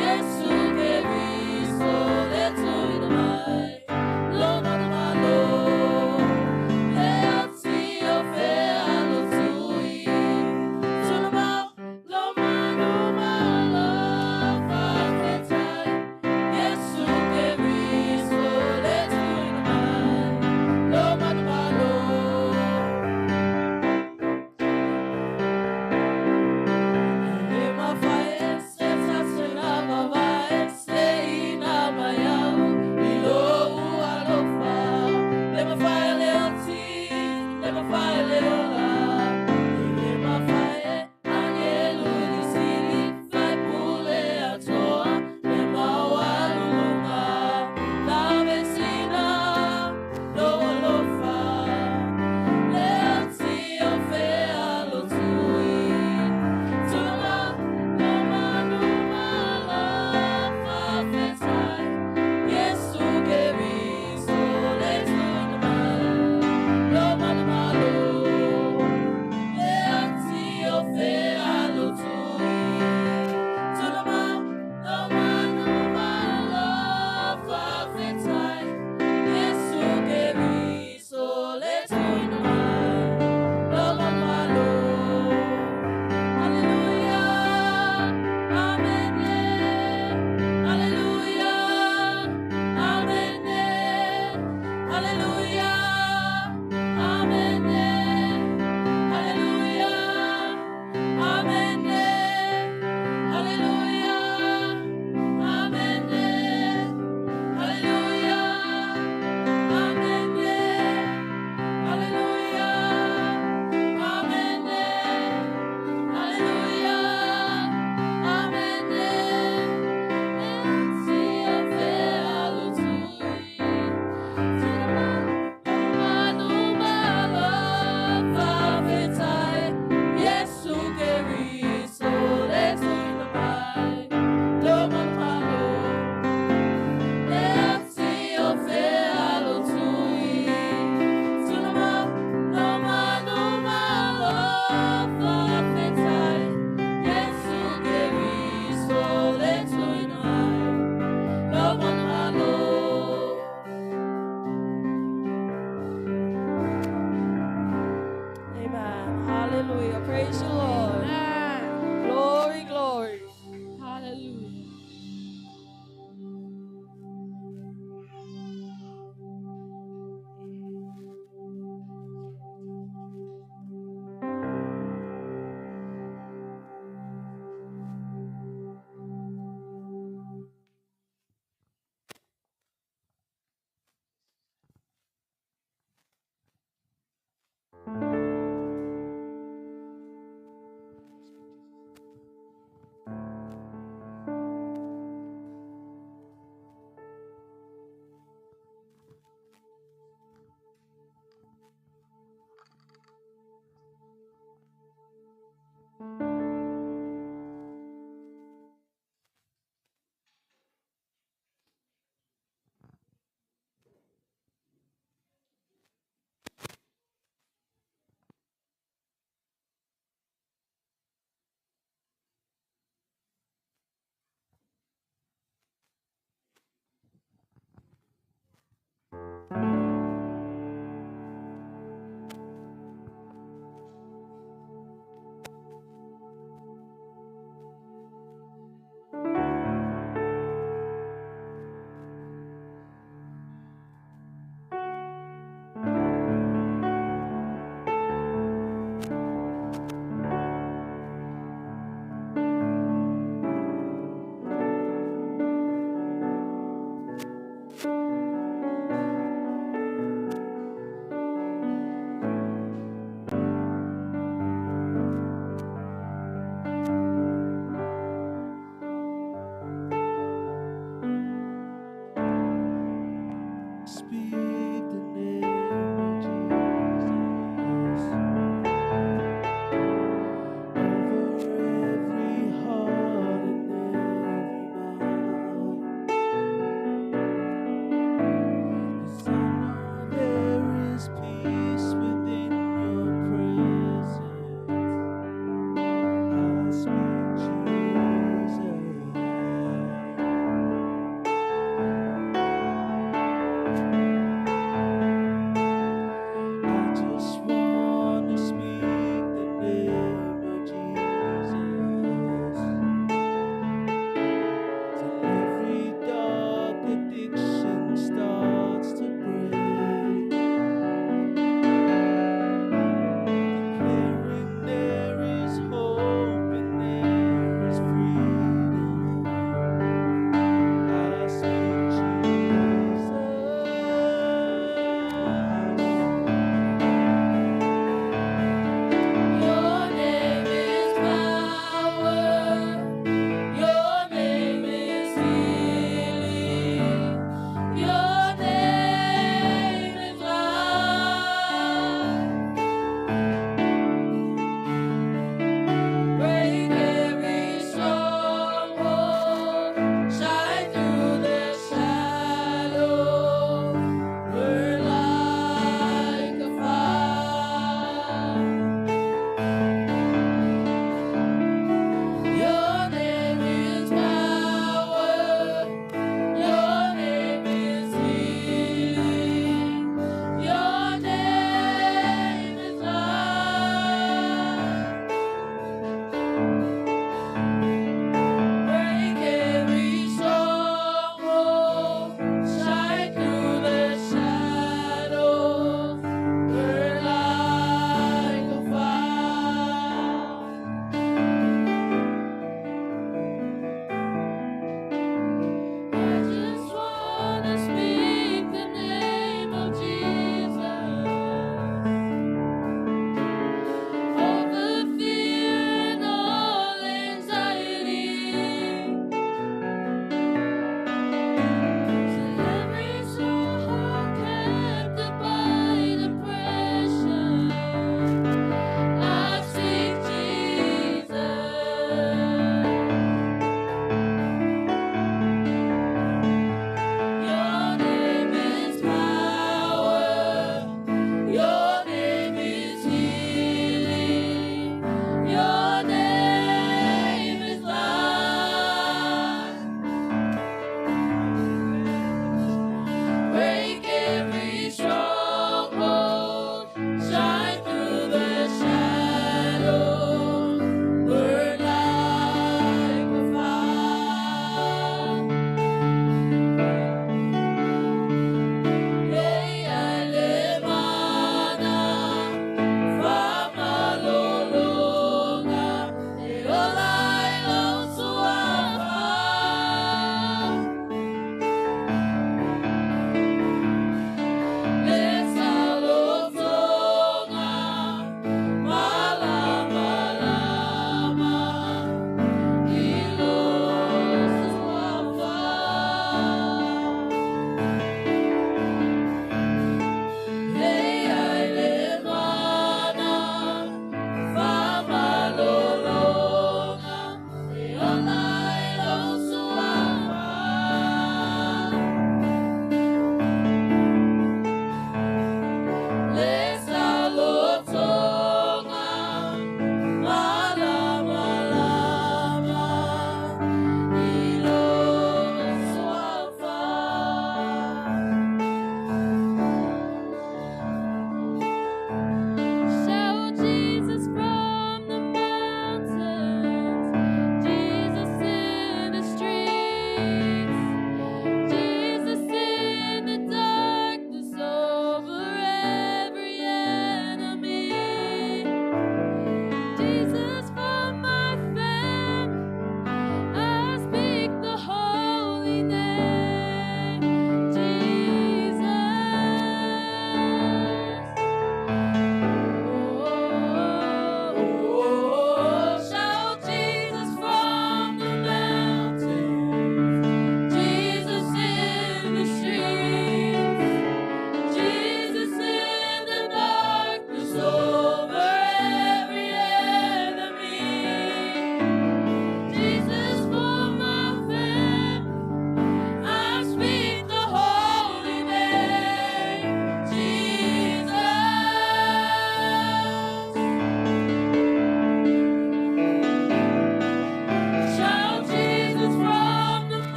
Yesu Keriso le tuina mai. Lo manu malo.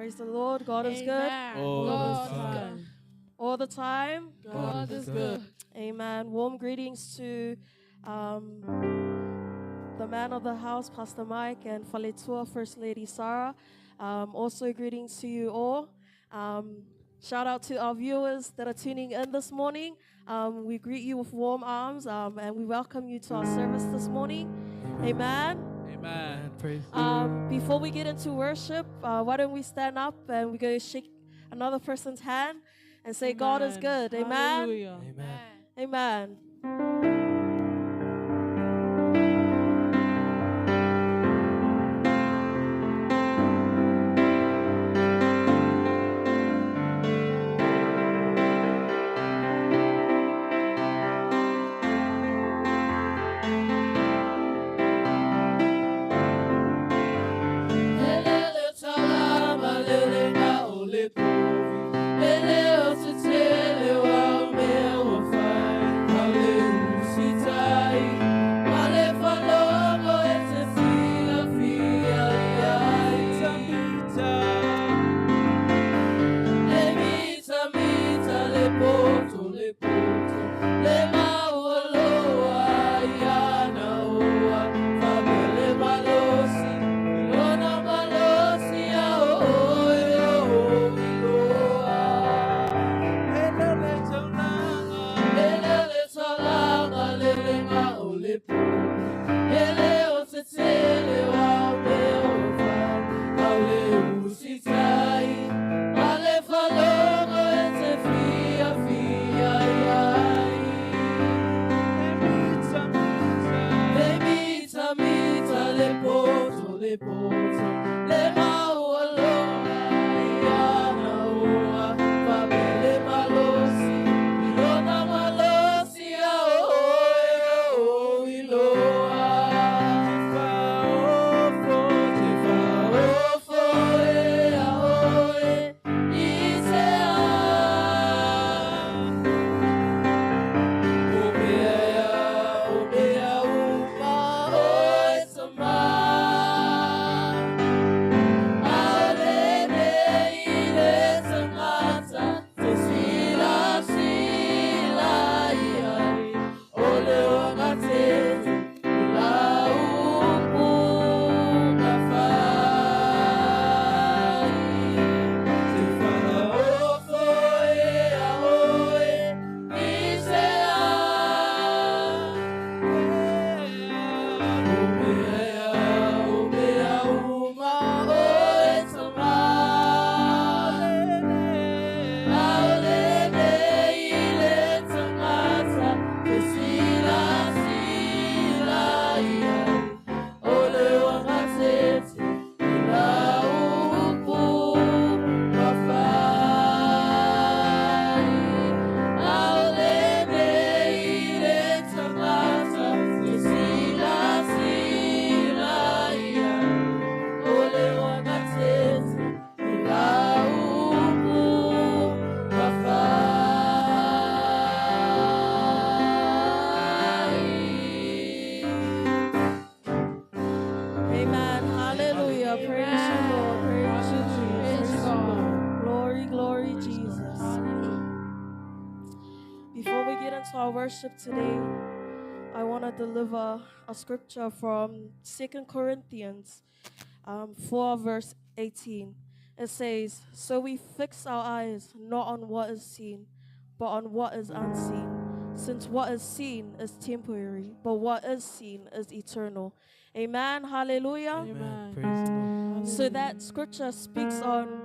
Praise the Lord. God is good Amen. All God the is time. good. all the time. God is good. Amen. Warm greetings to the man of the house, Pastor Mike, and Faletua, First Lady Sarah. Also, greetings to you all. Shout out to our viewers that are tuning in this morning. We greet you with warm arms and we welcome you to our service this morning. Amen. Amen. Praise. Before we get into worship, why don't we stand up and we go shake another person's hand and say, God is Amen. good. Amen. Hallelujah. Amen. Amen. Elele talama lele na ole povi. Ele o te tele wa o mea ua fai. Haule usitai. Male falogo e te fia fia iai. E mita mita le poto le poto. Le maua loa iana oa. Fabele malosi. Ilona malosi a oe o iloa. Elele talanga lele nga o le poli. Ele o te tele wa o mea o fai. Haule usitai. Male falogo e te fia fia iai. E mita mita le poto le poto. Le maua loa iana oa. Fabele malosi. Ilona malosi a oe o iloa. Te faofo e a oe i te a. O mea, o mea uma oe tama. Aole nei le tangata te sila sila iai. O le wanga te la upu na fai. Te whaofo e a oe i te a. O mea, o mea uma oe tama. Aole nei le tangata te sila sila iai. O le wanga tete i la upu ka fai. Aole nei le tangata te sila sila iai. O le wanga tete i la upu ka fai. Amen. Hallelujah. Praise you, Lord. Praise you, Praise Jesus. God. Glory, glory, Jesus. Before we get into our worship today, I want to deliver a scripture from 2 Corinthians 4, verse 18. It says, So we fix our eyes not on what is seen, but on what is unseen. Since what is seen is temporary, but what is seen is eternal. Amen. Hallelujah. Amen. Praise the Lord. So that scripture speaks on,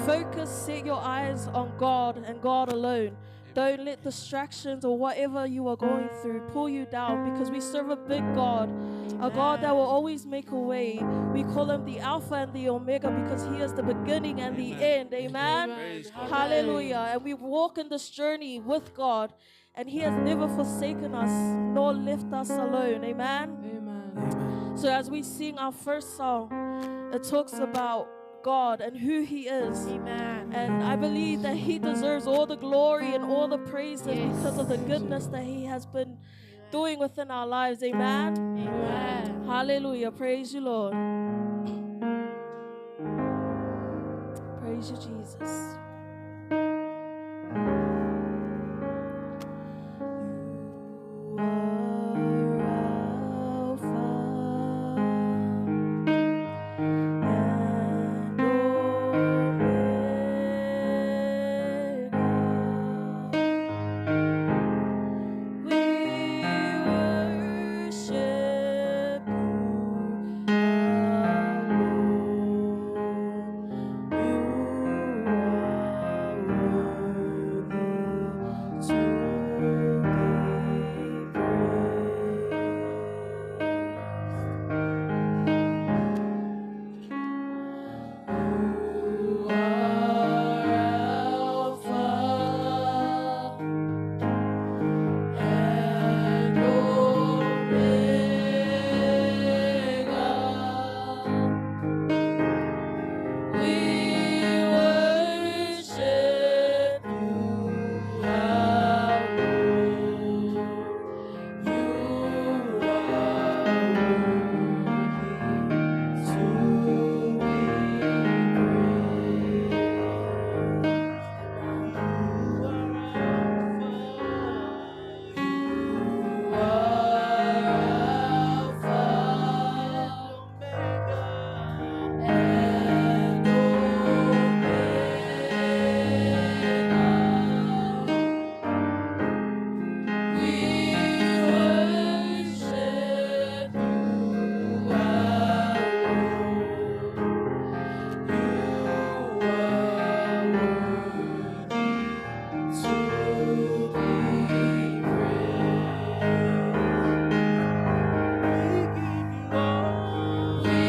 focus, set your eyes on God and God alone. Don't let distractions or whatever you are going through pull you down, because we serve a big God, a God that will always make a way. We call him the Alpha and the Omega because he is the beginning and the end. Amen. Praise God. Hallelujah. And we walk in this journey with God, and he has never forsaken us nor left us alone. Amen. Amen. Amen. So as we sing our first song, it talks about God and who he is. Amen. And I believe that he deserves all the glory and all the praises Yes. because of the goodness that he has been doing within our lives. Amen. Amen. Hallelujah. Praise you, Lord. Praise you, Jesus. You are Alpha and Omega. We worship you alone. You are worthy to be praised. You are Alpha and Omega. We worship you alone. You are worthy to be praised. You are Alpha and Omega. We worship you alone. You are worthy to be praised. We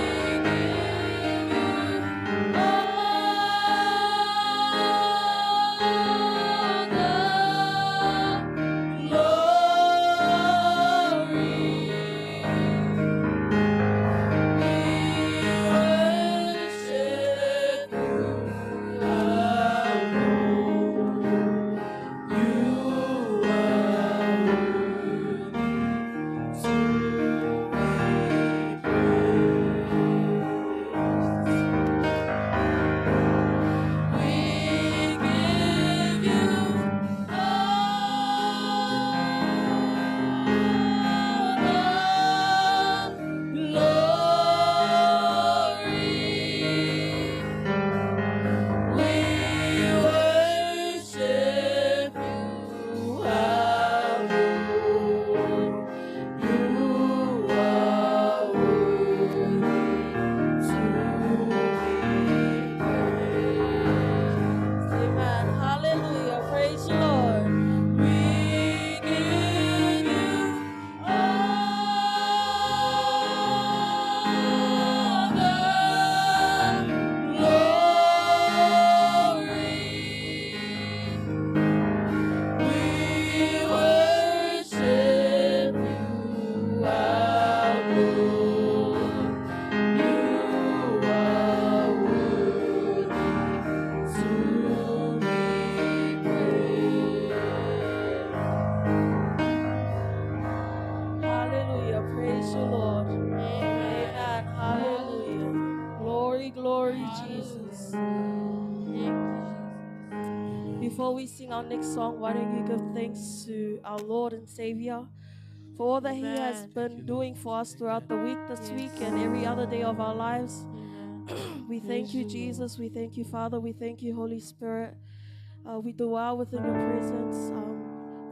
give you all the glory. We worship you alone. You are worthy to be praised. We give you all the glory. We worship you alone. You are worthy to be praised. Amen. Hallelujah. Praise the Lord. We give you all the glory. We worship you alone. You are worthy to be praised. Hallelujah. Praise the Lord. Amen. Hallelujah. Glory, glory, Jesus. Before we sing our next song, why don't you give thanks to our Lord and Savior for all that He has Amen. been doing for us throughout the week, this week, and every other day of our lives. We thank you, Jesus. We thank you, Father. We thank you, Holy Spirit. We dwell within your presence.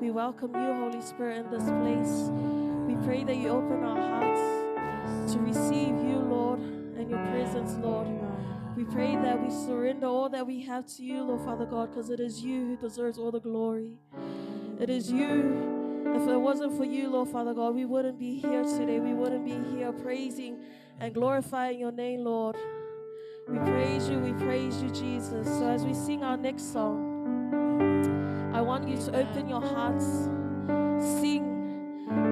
We welcome you, Holy Spirit, in this place. We pray that you open our hearts to receive you, Lord, and your presence, Lord. We pray that we surrender all that we have to you, Lord Father God, because it is you who deserves all the glory. It is you. If it wasn't for you, Lord Father God, we wouldn't be here today. We wouldn't be here praising and glorifying your name, Lord. We praise you. We praise you, Jesus. So as we sing our next song, I want you to open your hearts, sing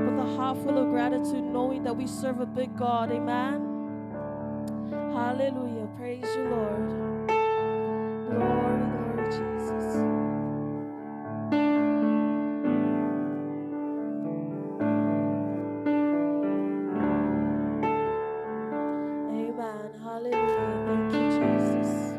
with a heart full of gratitude, knowing that we serve a big God. Amen. Hallelujah. Praise you, Lord. Glory, glory, Jesus. Amen. Hallelujah. Thank you, Jesus.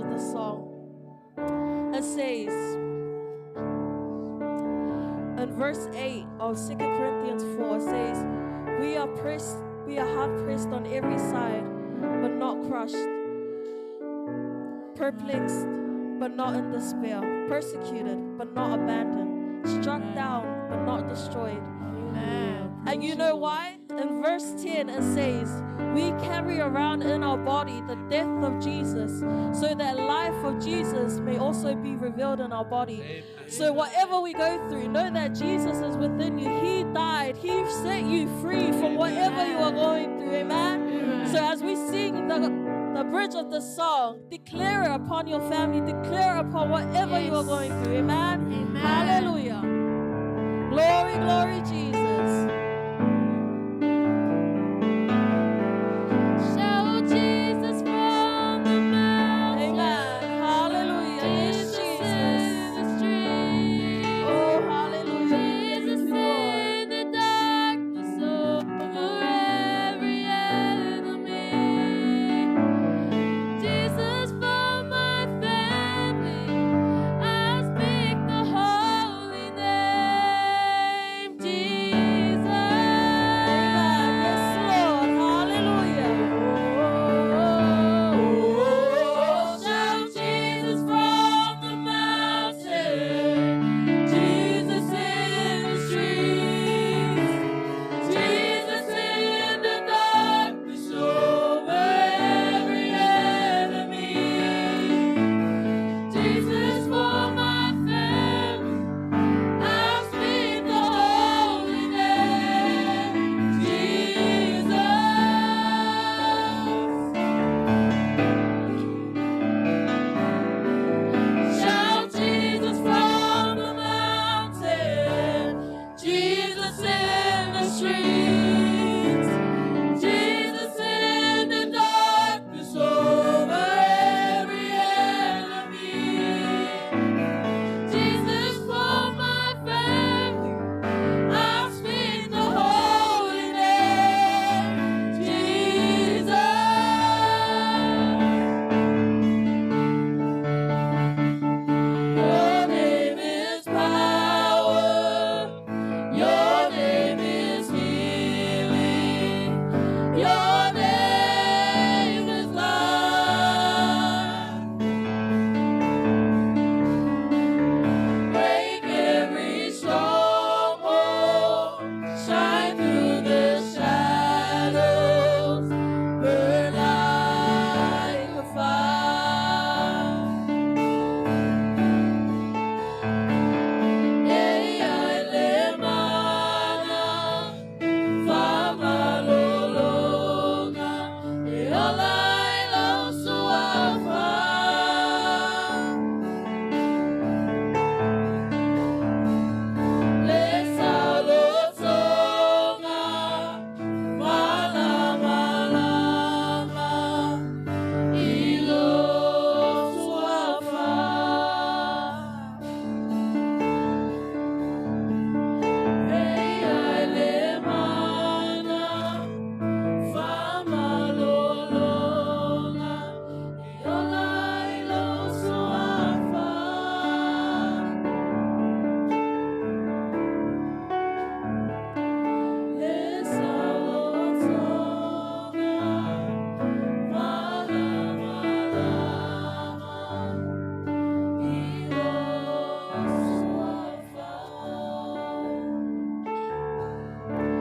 of the song. It says, in verse 8 of 2 Corinthians 4, it says, we are pressed, we are hard pressed on every side, but not crushed, perplexed, but not in despair, persecuted, but not abandoned, struck down, but not destroyed. Amen. And you know why? In verse 10 it says, we carry around in our body the death of Jesus, so that life of Jesus may also be revealed in our body. Amen. So whatever we go through, know that Jesus is within you. He died. He set you free from whatever you are going through. Amen? Amen. So as we sing the bridge of the song, declare it upon your family, declare it upon whatever you are Yes. going through. Amen? Amen. Hallelujah. Glory, glory, Jesus. Shout Jesus from the mountain. Amen. Hallelujah. Yes, Jesus Jesus. in the street. Oh, hallelujah. We thank Jesus you, Lord. in the darkness over every enemy. Jesus for my family, I speak the holy name, Jesus. Amen. Yes, Lord. Hallelujah. Oh, shout Jesus from the mountain, Jesus in the streets, Jesus in the darkness over every enemy. Jesus for my family, I speak the holy name, Jesus. Shout Jesus from the mountain, Jesus in the streets, Jesus in the darkness over every enemy. Jesus for my family, I speak the holy name, Jesus. Your name is power. Your name is healing. Your name is life. Break every stronghold. Shine through the shadows. Burn like a fire.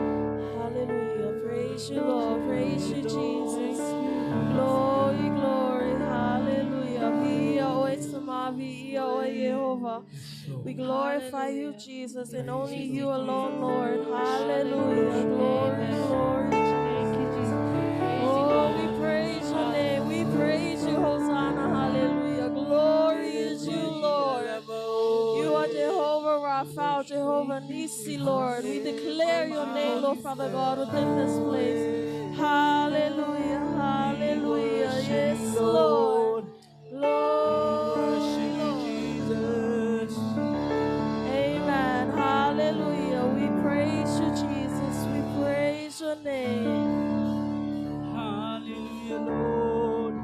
Hallelujah. Praise you, Lord. Praise you, Jesus. Glory, glory. Hallelujah. Via oi Sama, via oi Jehovah. We glorify you, Jesus, and only you alone, Lord. Hallelujah. Glory, glory, Jesus. Oh, we praise your name. We praise you, Hosanna. Hallelujah. Glory is you, Lord. You are Jehovah Rapha, Jehovah Nisi, Lord. We declare your name, Lord Father God, within this place. Hallelujah, hallelujah. Yes, Lord. Lord. Jesus. Amen. Hallelujah. We praise you, Jesus. We praise your name. Hallelujah, Lord.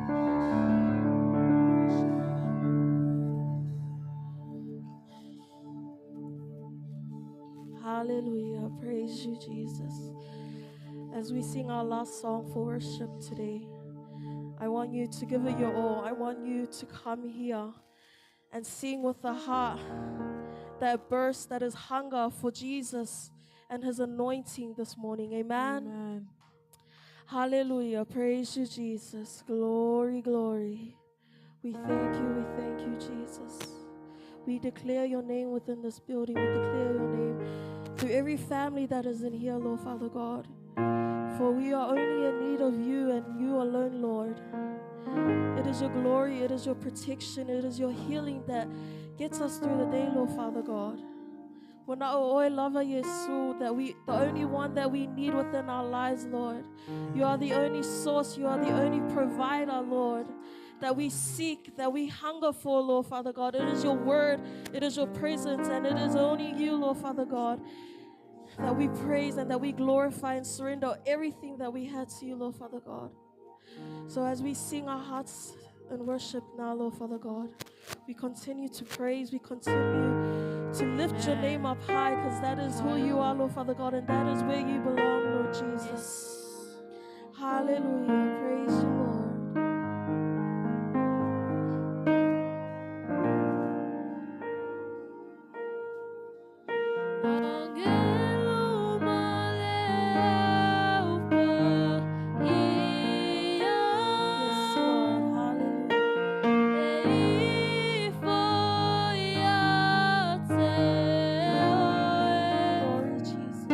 Hallelujah. Praise you, Jesus. As we sing our last song for worship today, I want you to give it your all. I want you to come here and sing with a heart that bursts, that is hunger for Jesus and his anointing this morning. Amen. Amen. Hallelujah. Praise you, Jesus. Glory, glory. We thank you. We thank you, Jesus. We declare your name within this building. We declare your name through every family that is in here, Lord Father God. For we are only in need of you and you alone, Lord. It is your glory, it is your protection, it is your healing that gets us through the day, Lord Father God. That we, the only one that we need within our lives, Lord. You are the only source, you are the only provider, Lord, that we seek, that we hunger for, Lord Father God. It is your word, it is your presence, and it is only you, Lord Father God, that we praise and that we glorify and surrender everything that we had to you, Lord Father God. So as we sing our hearts in worship now, Lord Father God, we continue to praise, we continue to lift your name up high, because that is who you are, Lord Father God, and that is where you belong, Lord Jesus. Hallelujah. Praise you, Lord. Yes, Lord. Hallelujah. Glory, Jesus.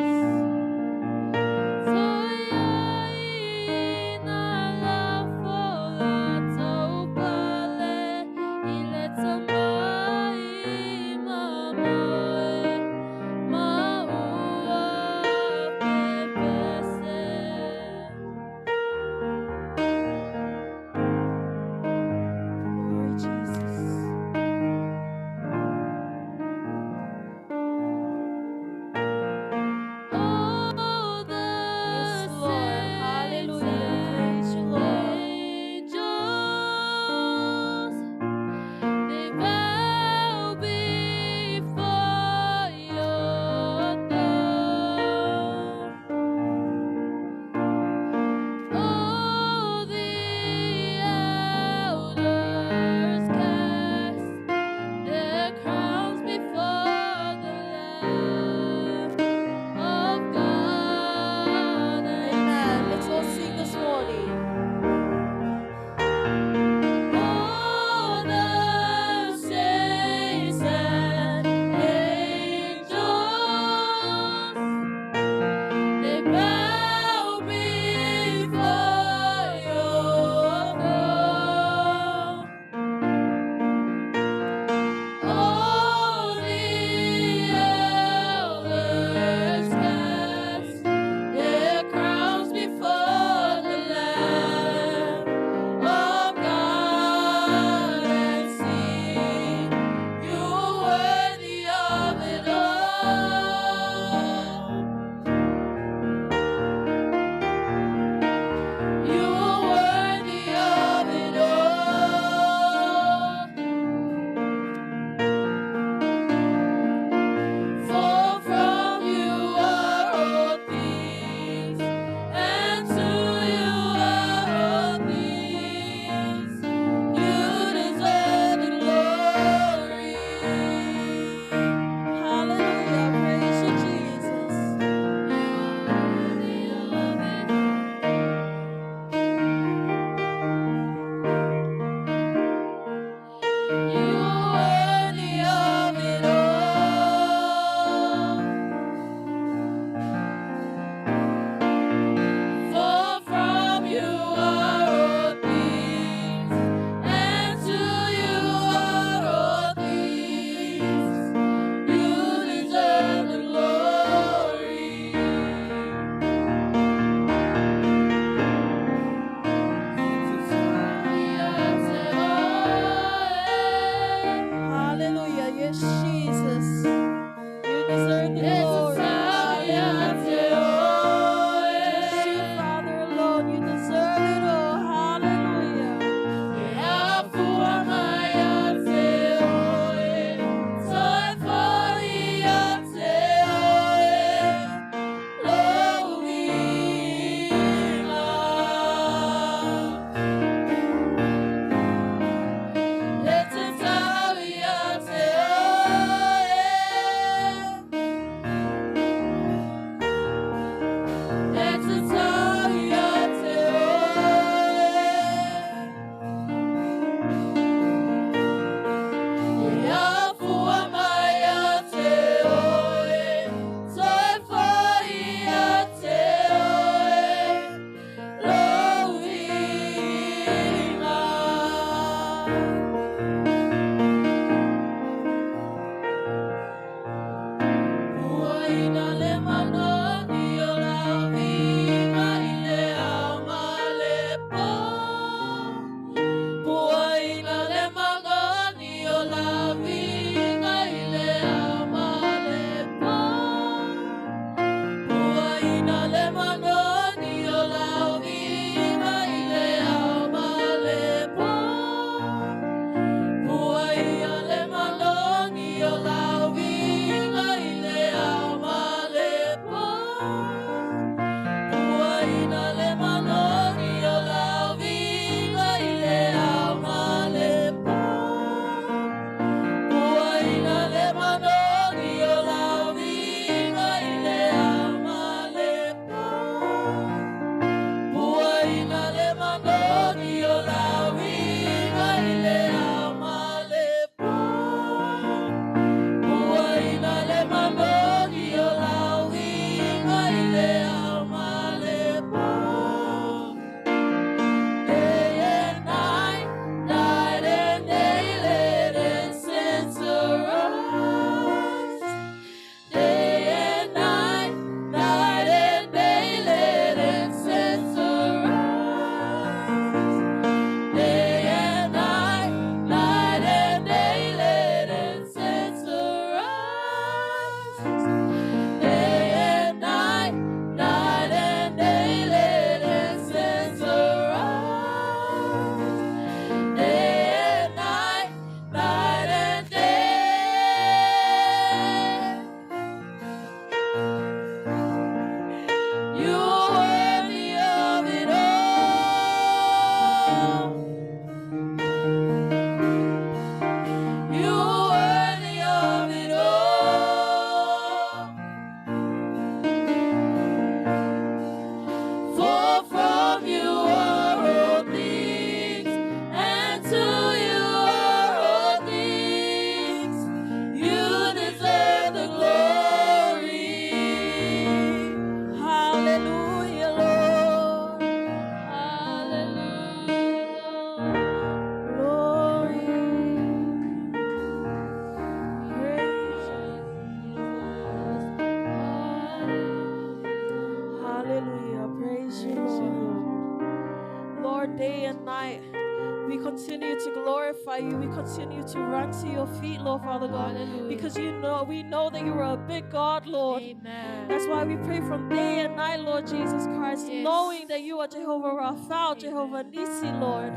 glorify you. We continue to run to your feet, Lord Father God. Hallelujah. Because you know we know that you are a big God, Lord. Amen. That's why we pray from day and night, Lord Jesus Christ, Yes. knowing that you are Jehovah Rapha, Jehovah Nissi, Lord.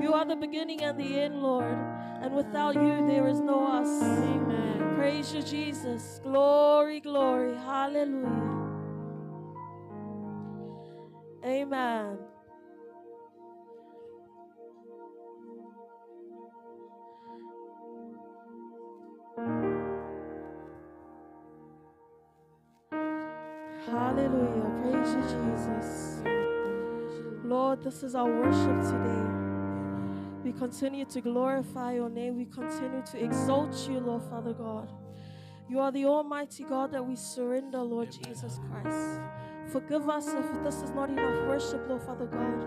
You are the beginning and the end, Lord. And without you, there is no us. Amen. Praise you, Jesus. Glory, glory. Hallelujah. Amen. Hallelujah. Praise you, Jesus. Lord, this is our worship today. We continue to glorify your name. We continue to exalt you, Lord Father God. You are the Almighty God that we surrender, Lord Jesus Christ. Forgive us if this is not enough worship, Lord Father God.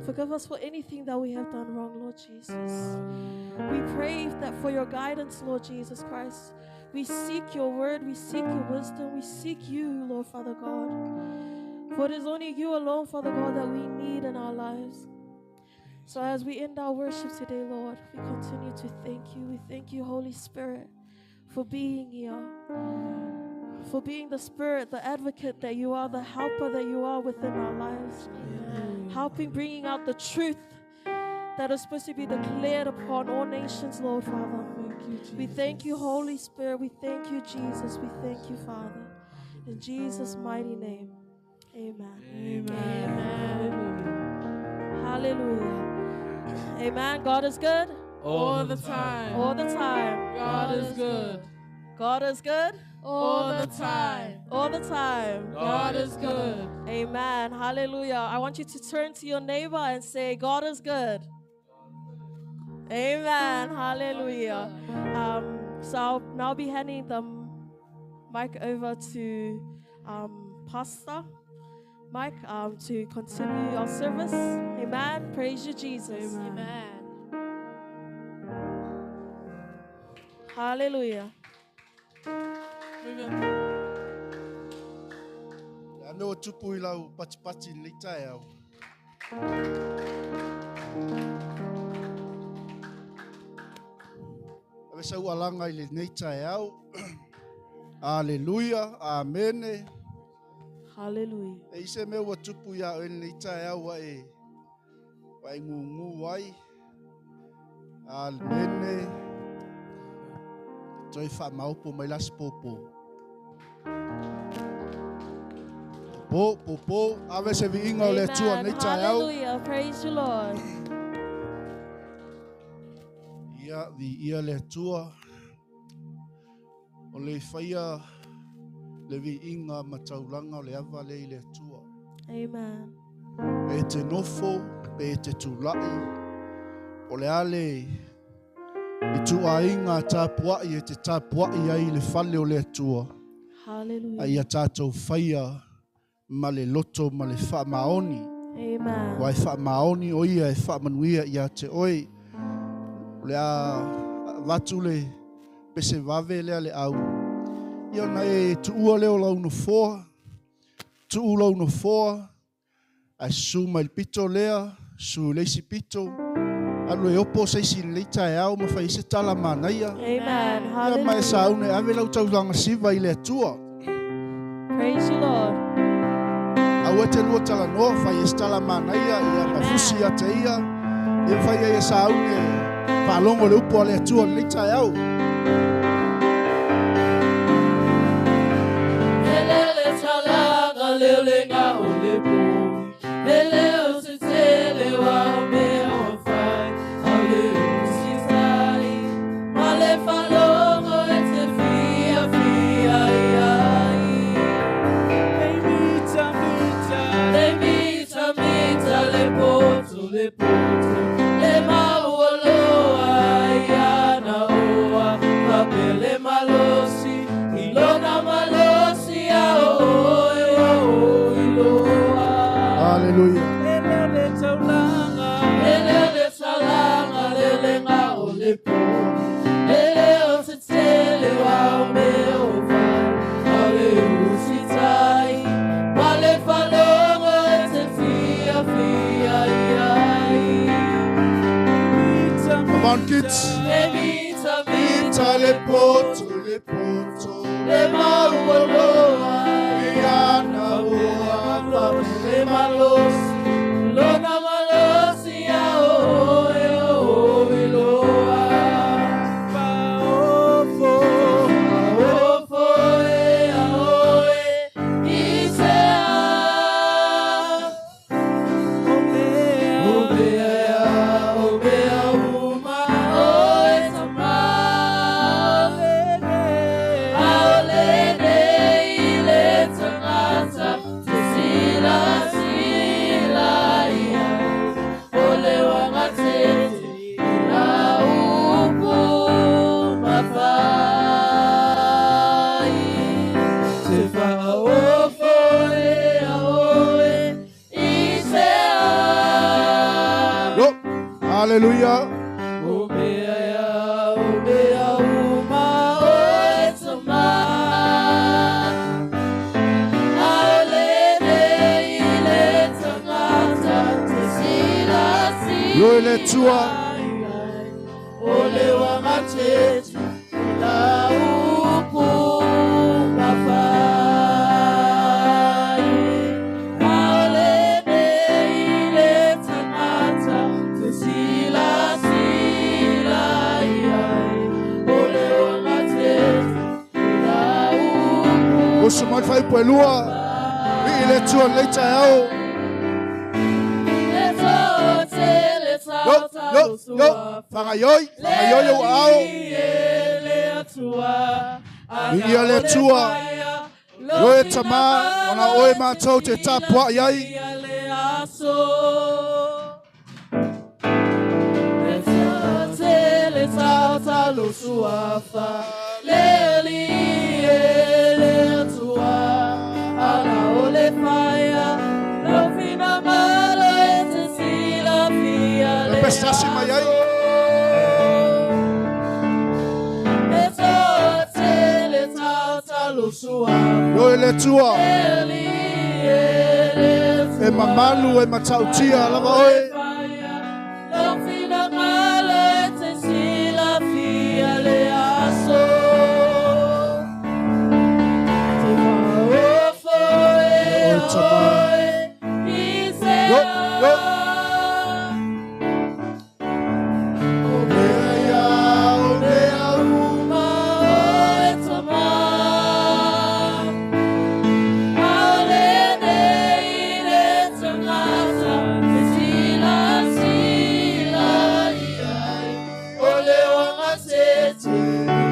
Forgive us for anything that we have done wrong, Lord Jesus. We pray that for your guidance, Lord Jesus Christ. We seek your word, we seek your wisdom, we seek you, Lord Father God. For it is only you alone, Father God, that we need in our lives. So as we end our worship today, Lord, we continue to thank you. We thank you, Holy Spirit, for being here, for being the Spirit, the advocate that you are, the helper that you are within our lives, helping bringing out the truth that is supposed to be declared upon all nations, Lord Father. Thank you, Jesus. We thank you, Holy Spirit. We thank you, Jesus. We thank you, Father. In Jesus' mighty name, amen. Amen. Hallelujah. Amen. God is good All the time. all the time. God is good. God is good All the time. all the time. God is good. Amen. Hallelujah. I want you to turn to your neighbor and say, God is good. Amen. Hallelujah. So I'll now be handing the mic over to Pastor Mike to continue our service. Amen. Praise you, Jesus. Amen. Hallelujah. Amen. Le ano o tupu i lau patipati i nei tae au. Ave sau alanga i le nei tae au. Aleluia, amene. Hallelujah. E ise mea ua tupu ia oe nei tae au wa e wa e ngungu ai. Amene. Toi wha maupo mai las popo. Po, po, po. Ave se vi inga o le atua Amen. nei tae au. Hallelujah. Praise you, Lord. Ia, vi ia le atua. O le whaia le vi inga mataulanga o le awa le i le atua. Amen. E te nofo, pe te tūlai. O le ale i tuainga tāpuai e te tāpuai ai le whale o le atua. Hallelujah. Ai a tātou whaia ma le loto ma le whaamaoni. Amen. Wai whaamaoni o ia e whaamanuia ia te oe. O le a watu le pese wawe lea le au. Ia na e tuua leo lau no foa. Tuu lau no foa. A su mai le pito lea, su leisi pito. Alu e opo seisi leita e au ma whai se tala manaia. Amen. Ia mai Hallelujah. saune ave lau taulanga siva i le atua. Praise you, Lord. Au e te lua tala noa, whai e se tala manaia, ia mafusi ia te ia. Ia whai e saune, whaalongo le upo a le atua le leita e au. Elele talaga lele nga o le po. Ele o se tele wa o me o fai. Aule o si tai. Male falongo e te fia fia ia i. Hey, mita, mita. Le mita mita le poto le poto. Le maualoa ia na oa. Papele malosi. Ilona malosi a o e o iloa. Hallelujah. Elele taulanga. Ele le talanga lele nga o le po. Ele o te tele wa o me o vai. Ale u si tai. Male falongo e te fia fia ia i. Mita, mita. Kids. Le mita mita le poto le poto. Le mauoloa Iana ua Le malosi Lona malosi a oe o iloa Faofo Ofo e a oe i se a O mea O mea o mea uma oe tama Aole nei le tagata te sila sila ia O le wagatete i la upu mafai Te whaofo e a oe i se a Yo. Hallelujah. O mea ia, o mea uma oe tama Aole nei le tagata te sila sila Yo le tua. O le wagatete i la upu mafai Aole nei le tagata te sila sila iai O le wagatete i la upu Oso mai fai poelua. I le tua le taeao. Le tote le Yo, tata yo, lo yo. suafa Whangaioi, whangaioi au ao. Le atua Ia le Atua. Yo e tama, ona oe mātou te tāpua i ai. Ia le aso Le tote le tata lo suafa Le li e le atua Ana o le whaia Lo fina malo e te sila fia Le le pesasi mai ai. E tote le tata lo suafa Yo e le tua. Le li e le atua E mamalu e matautia lava oe. Lo fina malo e te sila fia le aso Te whaofo e Oe tama. oe i se Yo, yo. a. O mea ia, o mea Uma oe tama Aole nei le tagata te sila sila iai O le wagatete i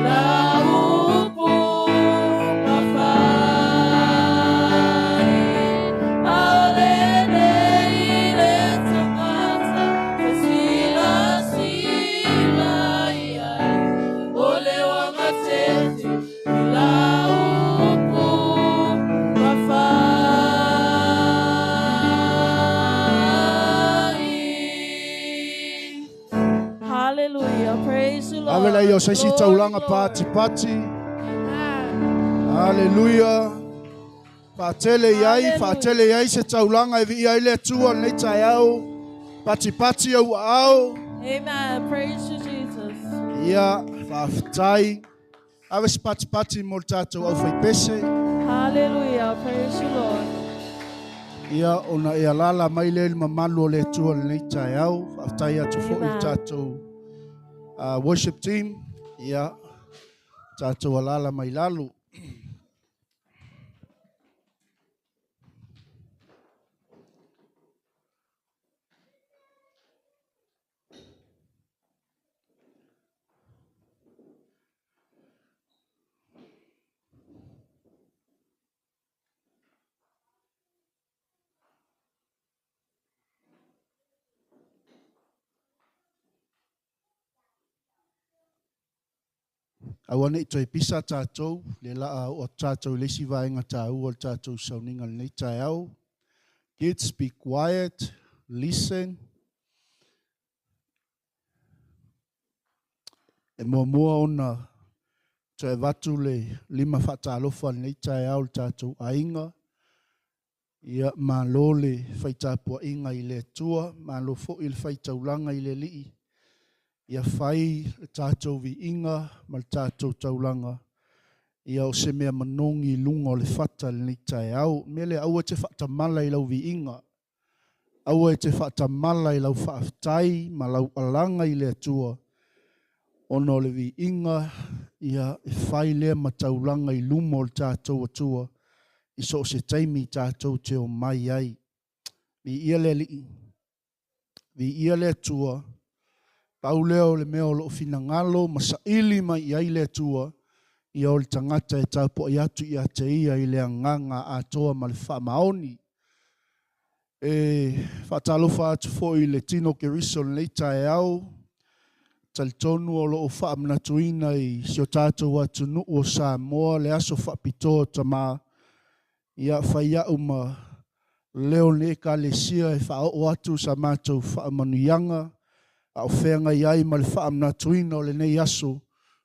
la upu mafai Aole nei le tagata te sila sila iai O le wagatete i la upu mafai Hallelujah. Praise you, Lord. Ave lei o seisi Glory, taulanga glory. pati pati. Amen. Hallelujah. Whaatele i ai, Hallelujah. whaatele i ai se taulanga e vi ai le atua nei taeao. Pati pati au ao. Amen. Praise you, Jesus. Ia, whaaftai. Ave se pati pati mo le tātou au whaipese. Hallelujah. Praise you, Lord. Ia, ona e alala mai le le mamalu o le atua nei taeao. Whaaftai atu fo i le Amen. tātou worship team. Ia, tātou alala mai lalu. Aua nei toe pisa tātou, le laa o tātou le isi vaenga tāua o le tātou sauninga lenei taeao. Kids, be quiet, listen. E muamua ona toe avatu le lima faatalofa lenei taeao le tātou aiga. Ia malo le faitapuaiga i le Atua, malo foi le faitaulaga i le Alii. Ia fai le tatou viiga ma le tatou taulaga ia o se mea manogi i luga o le fata i lenei taeao. O le mea lea, aua e te faatamala i lau viiga, aua e te faatamala i lau faafetai ma lau alaga i le Atua, ona o le viiga ia e fai lea ma taulaga i luma o le tatou Atua i so o se taimi tatou te omai ai. Viia le Alii. Viia le Atua. Pau lea o le mea o loo finagalo ma saili mai i ai le Atua, ia o le tagata e tapuai atu ia te ia i le agaga atoa ma le faamaoni. E faatalofa atu foi i le tino Keriso i lenei taeao, talitonu o lo o faamanatuina i si o tatou atunuu o Samoa le aso faapitoa o tama. Ia fai au ma leo o lenei Ekalesia e faaoo atu sa matou faamanuiaga a o feagai ai ma le faamanatuina o lenei aso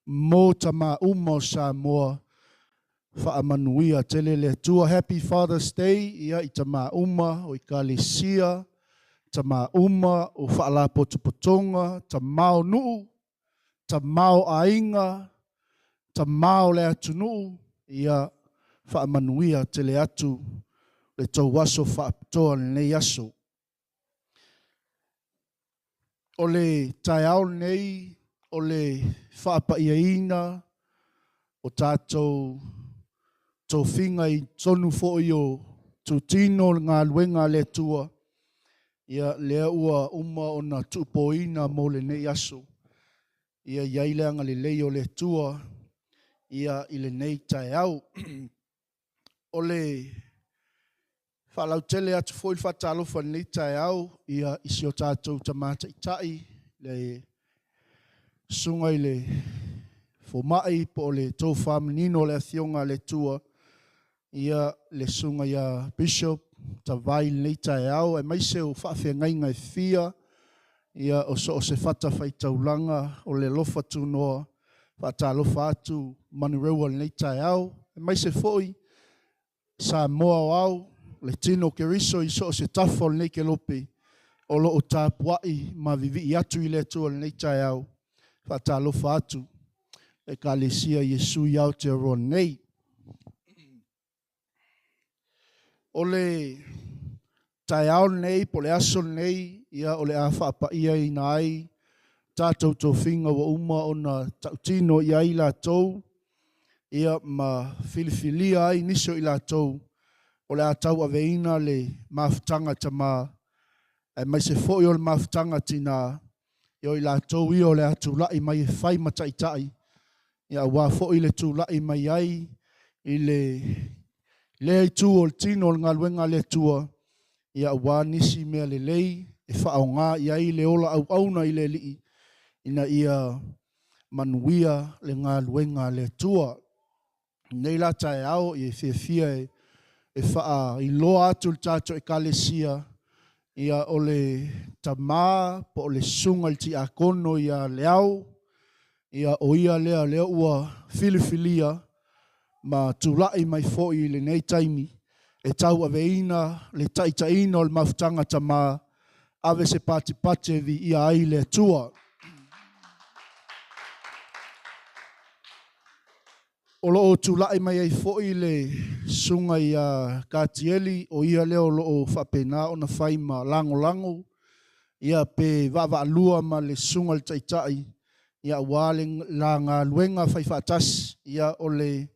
mo tama uma o Samoa. Faamanuia tele le Atua. Happy Father's Day ia i tama uma o Ekalesia, tama uma o faalapotopotoga, tama o nuu, tama o aiga, tama o le atunuu, ia faamanuia tele atu le tou aso faapitoa lenei aso. O le taeao lenei o le faapaiaina o tatou tofiga i totonu foi o tutino le galuega a le Atua, ia lea ua uma ona tuupoina mo lenei aso. Ia i ai le agalelei o le Atua ia i lenei taeao. O le faalautele atu foi le faatalofa i lenei taeao ia i si o tatou Tama Taitai, le Susuga i le Fomai po o le Tofa Manino o le Afioga a le Atua, ia le Susuga ia Bishop Tavai i lenei taeao, aemaise o faafeagaiga e fia ia o so o se fatafaitaulaga o le alofa tunoa. Faatalofa atu Manurewa i lenei taeao, aemaise foi Samoa aoao, le tino Keriso i so o se tafa o lenei kelope o lo o tapuai ma vivii atu i le Atua i lenei taeao. Faatalofa atu Ekalesia Iesu i Aotearoa nei. O le taeao lenei po o le aso lenei, ia o le a faapaiaina ai tatou tofiga ua uma ona tautino i ai latou, ia ma filifilia ai nisi o i latou o le a tauaveina le mafutaga tama aemaise foi o le mafutaga tina, ia o i latou ia o le a tulai mai e fai ma taitai, ia aua foi le tulai mai ai i le lea itu o le tino o le galuega a le Atua, ia aua nisi mea lelei e faaaoga i ai le ola auauna i le Alii ina ia manuia le galuega a le Atua. Nei la taeao e fiafia e faailoa atu le tatou Ekalesia, ia o le tama po o le susuga i le tiakono ia Leao, ia o ia lea lea ua filifilia ma tulai mai foi i lenei taimi e tauaveina le taitaiina o le mafutaga tama, ave se patipati e viia ai le Atua. O lo o tulai mai ai foi le susuga ia Katieli, o ia lea o lo o faapena ona fai ma lagolago ia pe vaavaalua ma le susuga i le Taitai, ia aua le la galuega faifaatasi, ia o le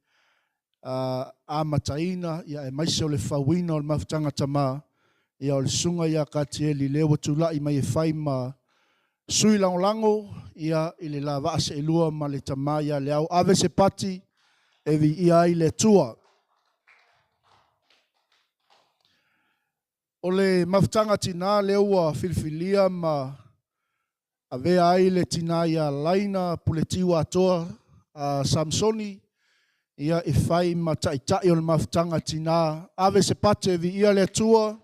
amataina ia aemaise o le fauina o le mafutaga tama, ia o le susuga ia Katieli lea ua tulai mai e fai ma sui lagolago ia i le la vaa seelua ma le tama ia Leao. Ave se pati e viia ai le Atua. O le mafutaga tina lea ua filifilia ma avea ai le tina ia Laina Puletiu Atoa a Samsoni ia e fai ma taitai o le mafutaga tina. Ave se pate viia le Atua.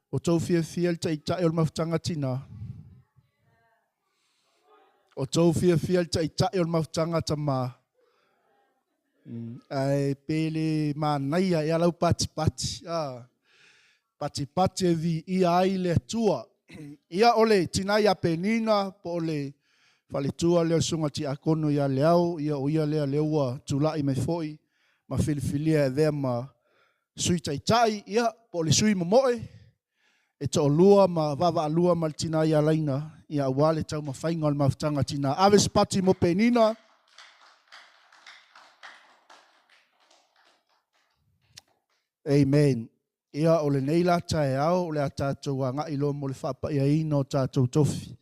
O tou fiafia le taitai o le mafutaga tina? O tou fiafia le taitai o le mafutaga tama? Ae pe le manaia ea lau patipati, a patipati e viia ai le Atua. Ia o le tina ia Penina po o le faletua lea o le susuga tiakono ia Leao, ia o ia lea lea ua tulai mai foi ma filifilia e avea ma sui taitai, ia po o le sui momoe e toalua ma vaavaalua ma le tina ia Laina, ia aua le taumafaiga o le mafutaga a tina. Ave se pati mo Penina. Amen. Ia o lenei la taeao o le a tatou agai loa mo le faapaiaina o tatou tofi.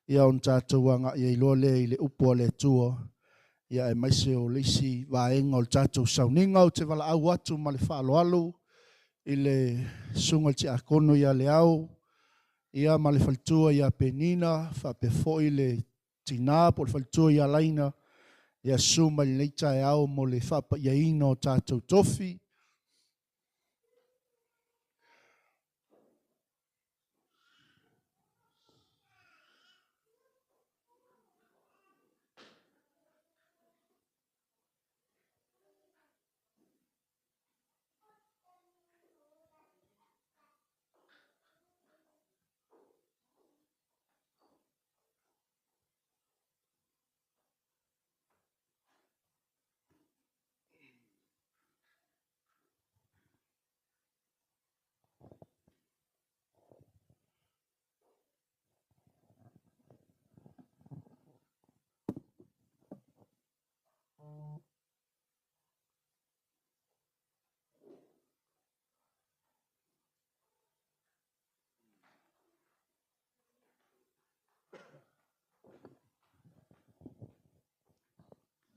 Ia ona tatou agai ai loa lea i le upu a le Atua. Ia aemaise o le isi vaega o le tatou sauniga. Ou te valaau atu ma le faaaloalo i le susuga i le tiakono ia Leao, ia ma le faletua ia Penina, faapea foi le tina po o le faletua ia Laina, ia susu mai lenei taeao mo le faapaiaina o tatou tofi.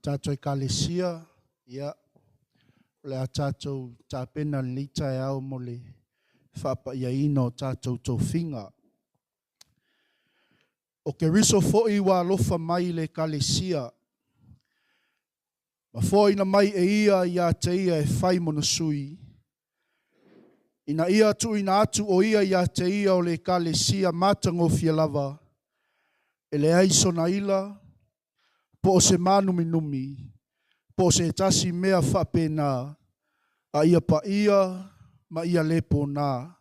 Tatou Ekalesia, ia, o le a tatou tapena lenei taeao mo le faapaiaina o tatou tofiga. O Keriso foi ua alofa mai i le Ekalesia, ma foaina mai e ia ia te ia e fai mona sui, ina ia tuuina atu o ia ia te ia o le Ekalesia matagofie lava, e leai sona ila, po o se mānuminumi, po o se tasi mea faapena, a ia paia ma ia le pōnā.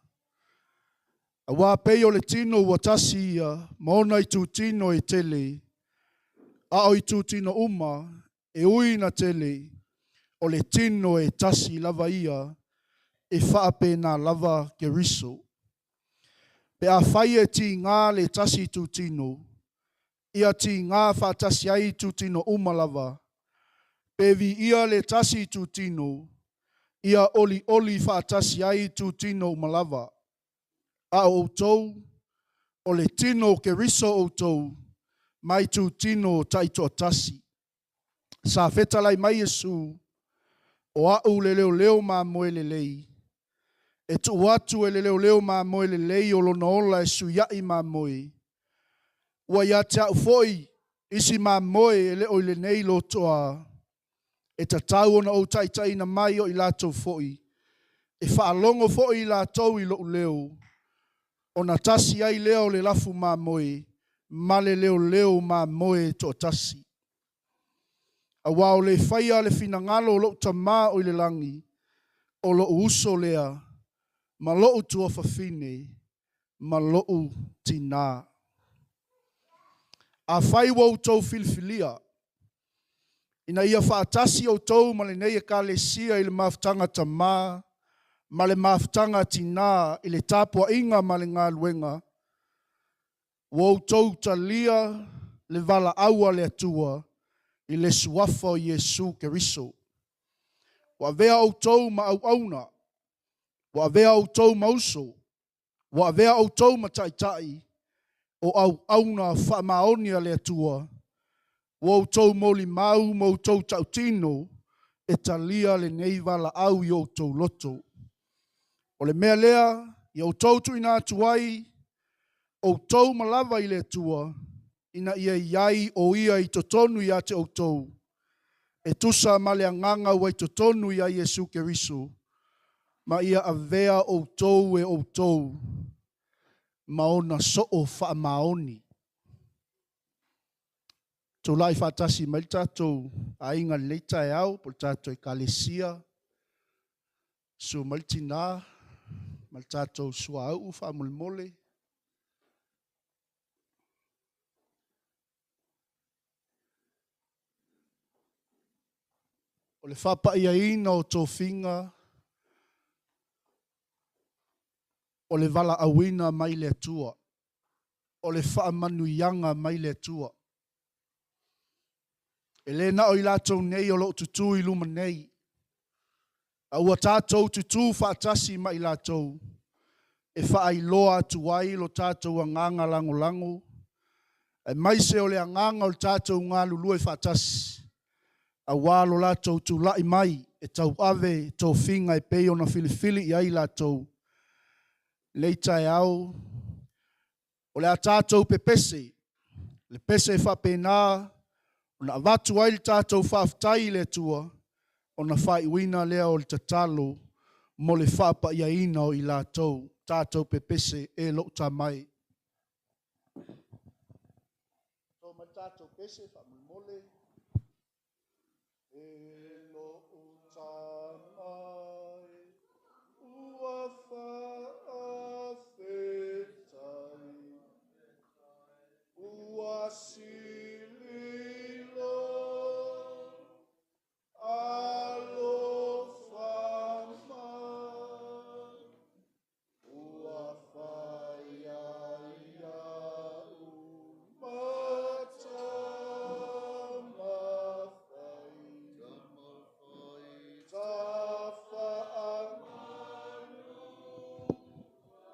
Auā pei o le tino ua tasi ia ma ona itutino e tele, a o itutino uma e ui ina tele, o le tino e tasi lava ia, e faapena lava Keriso. Pe afai e tiga le tasi itutino, ia tiga faatasi ai itutino uma lava. Pe viia le tasi itutino, ia olioli faatasi ai itutino uma lava. A o outou, o le tino o Keriso outou, ma itutino taitoatasi. Sa fetalai mai Iesu, o a'u le leoleo mamoe lelei. E tuu atu e le leoleo mamoe lelei o lona ola e suia'i mamoe. Ua ia te a'u foi isi mamoe e le o i lenei lotoa. E tatau ona ou taitaiina mai o i latou foi. E faalogo foi i latou i lo'u leo, ona tasi ai lea o le lafu mamoe ma le leoleo mamoe toatasi. Auā o le faia le finagalo o lo'u Tamā o i le lagi, o lo'u uso lea, ma lo'u tuafafine, ma lo'u tinā. Afai ua outou filifilia, ina ia faatasi outou ma lenei Ekalesia i le mafutaga tamā ma le mafutaga tinā i le tapuaiga ma le galuega, ua outou talia le valaau a le Atua i le suafa o Iesu Keriso. Ua avea outou ma auauna, ua avea outou ma uso, ua avea outou ma taitai, o auauna faamaoni a le Atua, ua outou molimau ma outou tautino e talia lenei valaau i o outou loto. O le mea lea ia outou tuuina atu ai outou ma lava i le Atua, ina ia i ai o ia i totonu ia te outou, e tusa ma le agaga ua i totonu ia Iesu Keriso, ma ia avea outou e outou ma ona soo faamaoni. Tulai faatasi mai le tatou aiga i lenei taeao po o le tatou Ekalesia, susu mai le tina ma le tatou suauu faamolemole. O le faapaiaina o tofiga o le valaauina mai le Atua, o le faamanuiaga mai le Atua. E le na o i latou nei o lo o tutu i luma nei, a ua tatou tutu faatasi ma i latou e faailoa atu ai lo tatou agaga lagolago, aemaise o le agaga o le tatou galulue faatasi aua lo latou tulai mai e tauave tofiga e pei ona filifili i ai i latou. Lenei taeao, o le a tatou pepese, le pese e faapena ona avatu ai le tatou faafetai i le Atua, ona faaiuina lea o le tatalo mo le faapaiaina o i latou. Tatou pepese e lou tama e. To mai le tatou pese faamolemole. E lou tama e, ua faafetai, ua sililo alofa mai, ua fai ai au ma tamafai,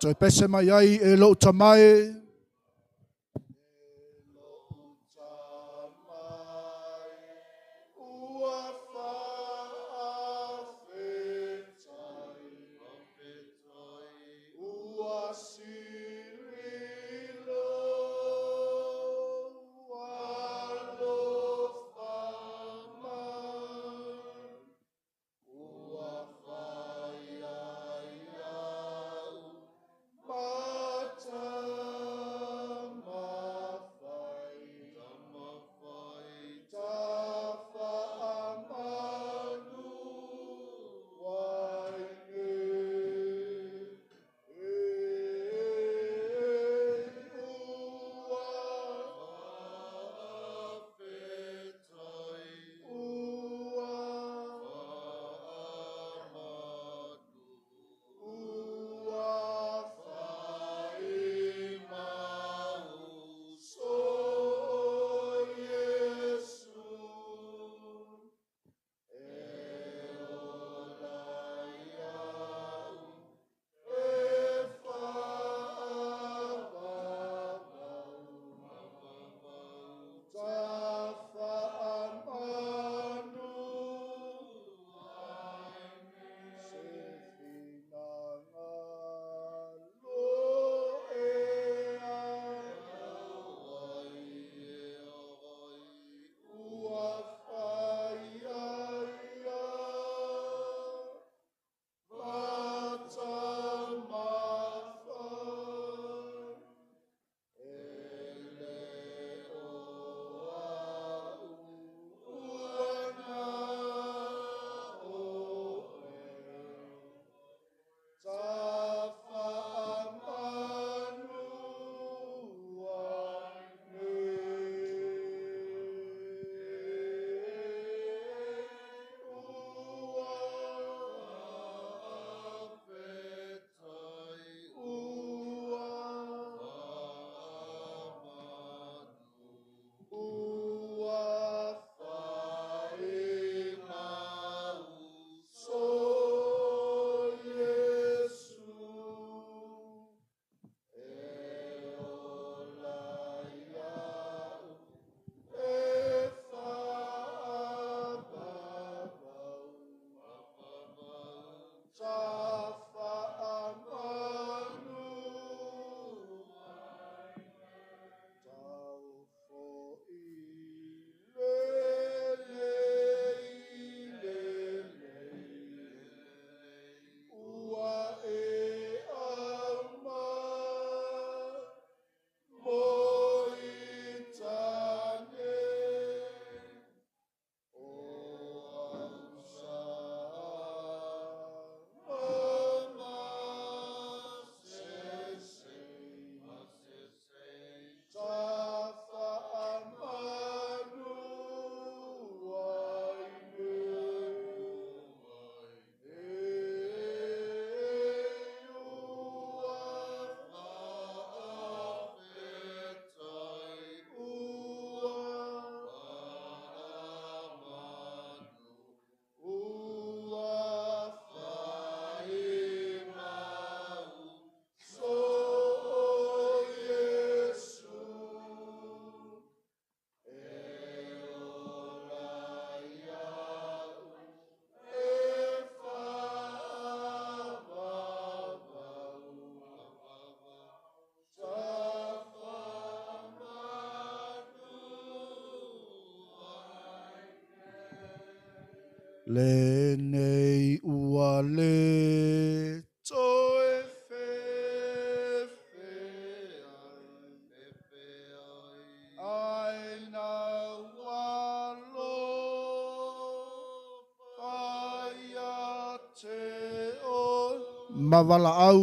Toe pese mai ai e lou tama e. E lou tama e, ua faafetai, ua sililo alofa mai, ua fai ai au ma Lenei ua le toe fefe ai, ae na ua alofa ia te oe. Ma valaau.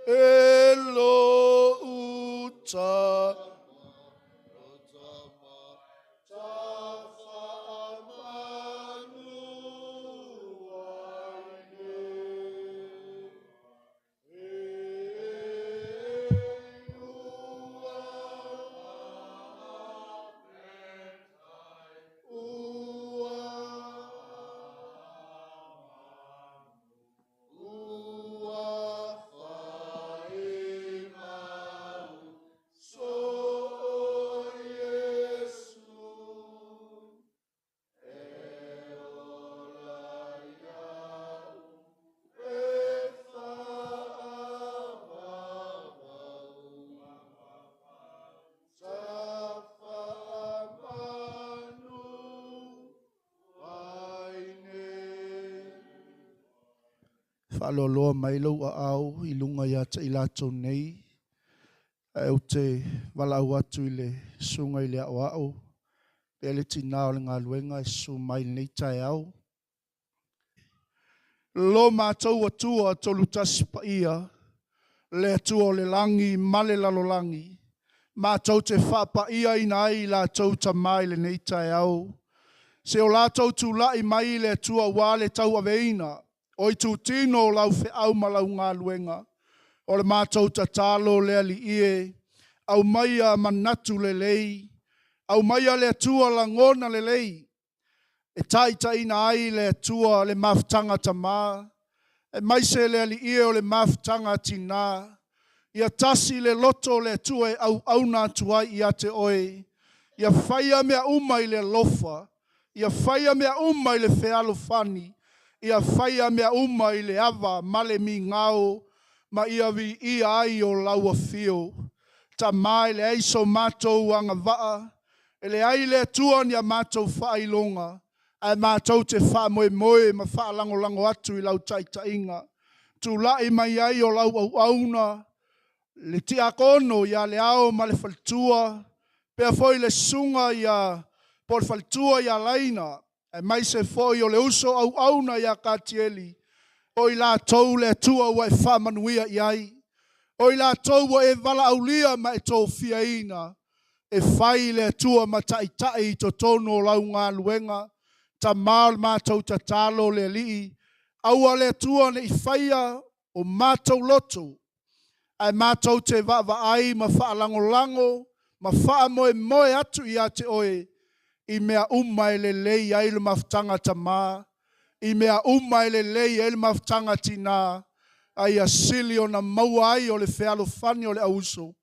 E lou tama. Faaloaloa mai lou aao i luga ia te i latou nei, ae ou te valaau atu i le susuga i le aoao pea le tinā o le galuega e susu mai i lenei taeao. Lo matou Atua Tolutasi Paia, le Atua o le lagi ma le lalolagi, matou te faapaiaina ai i latou tama i lenei taeao. Se o latou tulai mai le Atua aua le tauaveina o itutino o lau feau ma lau galuega. O le matou tatalo le Alii e, aumaia manatu lelei, aumaia le Atua lagona lelei, e taitaiina ai le Atua le mafutaga tama, aemaise le Alii e o le mafutaga tinā. Ia tasi le loto o le Atua e auauna atu ai ia te oe. Ia faia mea uma i le alofa, ia faia mea uma i le fealofani, ia faia mea uma i le ava ma le migao, ma ia viia ai o lau afio. Tama e leai so matou agavaa, e leai le Atua ni a matou faailoga, ae matou te faamoemoe ma faalagolago atu i lau taitaiga. Tulai mai ai o lau auauna, le tiakono ia Leao ma le faletua, pea foi le susuga ia po o le faletua ia Laina, aemaise foi o le uso auauna ia Katieli, o i latou le Atua ua e faamanuia i ai, o i latou ua e valaaulia ma e tofiaina, e fai le Atua ma taitai i totonu o lau galuega. Tama o le matou tatalo le Alii, aua le Atua ne i faia o matou loto, ae matou te vaavaai ma faalagolago ma faamoemoe atu ia te oe i mea uma e lelei ai le mafutaga tama, i mea uma e lelei ai le mafutaga tinā, a ia sili ona maua ai o le fealofani o le auuso,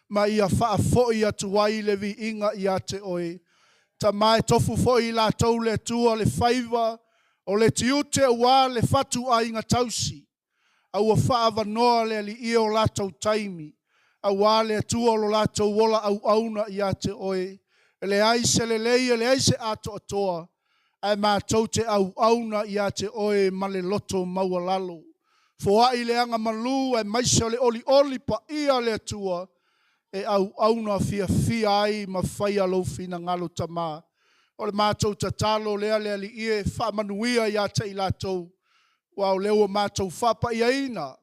ma ia faafoi atu ai le viiga ia te oe. Tama e tofu foi i latou le Atua le faiva o le tiute aua le fatuaiga tausi, a ua faaavanoa le Alii e o latou taimi, aua le Atua o lo latou ola auauna ia te oe. E leai se lelei, e leai se atoatoa, ae matou te auauna ia te oe ma le loto maualalo. Foai le agamalu aemaise o le olioli paia le Atua e auauna fiafia ai ma faia lou finagalo Tama. O le matou tatalo lea le Alii e faamanuia ia te i latou, aua o lea ua matou faapaiaina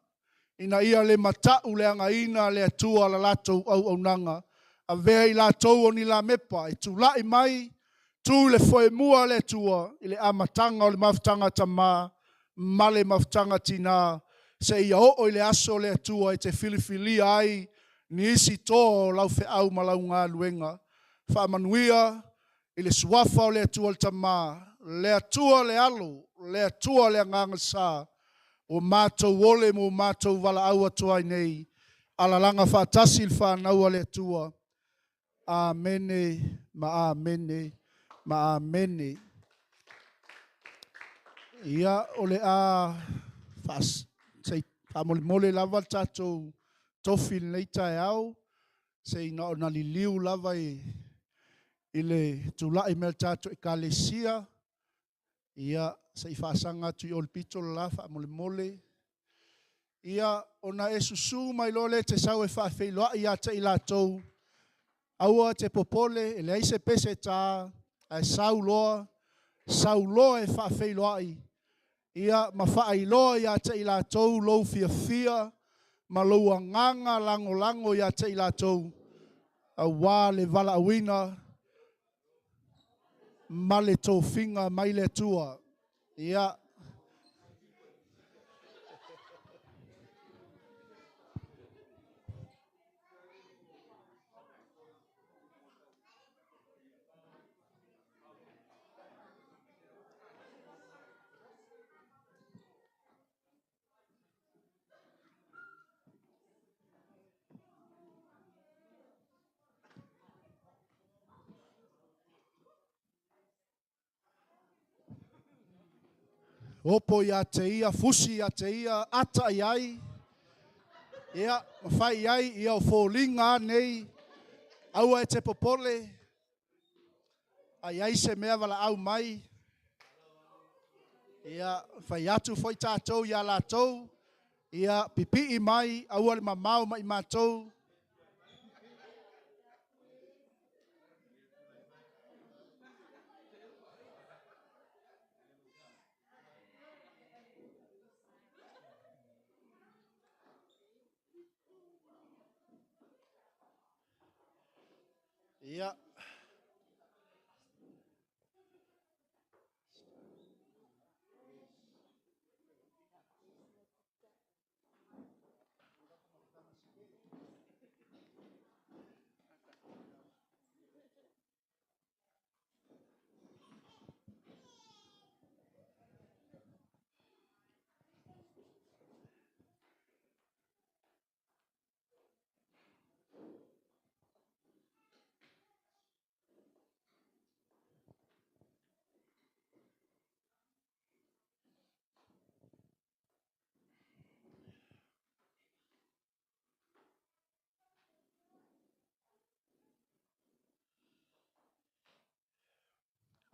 ina ia le matauleagaina le Atua la latou auaunaga. Avea i latou o ni lamepa e tulai mai, tu i le foemua le Atua i le amataga o le mafutaga tama ma le mafutaga tinā, seia oo i le aso le Atua e te filifilia ai nisi toa o lau feau ma lau galuega. Faamanuia i le suafa o le Atua le Tama, le Atua le Alo, le Atua le Agaga Sa, ua matou ole ma ua matou valaau atu ai nei, alalaga faatasi le fanau a le Atua. Amene ma amene ma amene. Ia, o le a faamolemole lava le tatou tofi i lenei taeao, se i na ona liliu lava i I le tulai mai o le tatou Ekalesia, ia, se i faasaga atu i o i le pito le la faamolemole. Ia, ona e susu mai loa lea e te sau e faafeiloai ia te i latou, aua e te popole, e leai se pese e ta, ae sau loa, sau loa e faafeiloai, ia ma faailoa ia te i latou lou fiafia ma lou agaga lagolago ia te i latou aua le valaauina ma le tofiga mai le Atua. Ia, Opo ia te ia, fusi ia te ia, ata i ai, ia, ma fai i ai, ia o foliga a nei, aua e te popole, a i ai se mea valaau mai, ia, fai atu foi tatou ia latou, ia, pipii mai, aua le mamao ma i matou. Ia.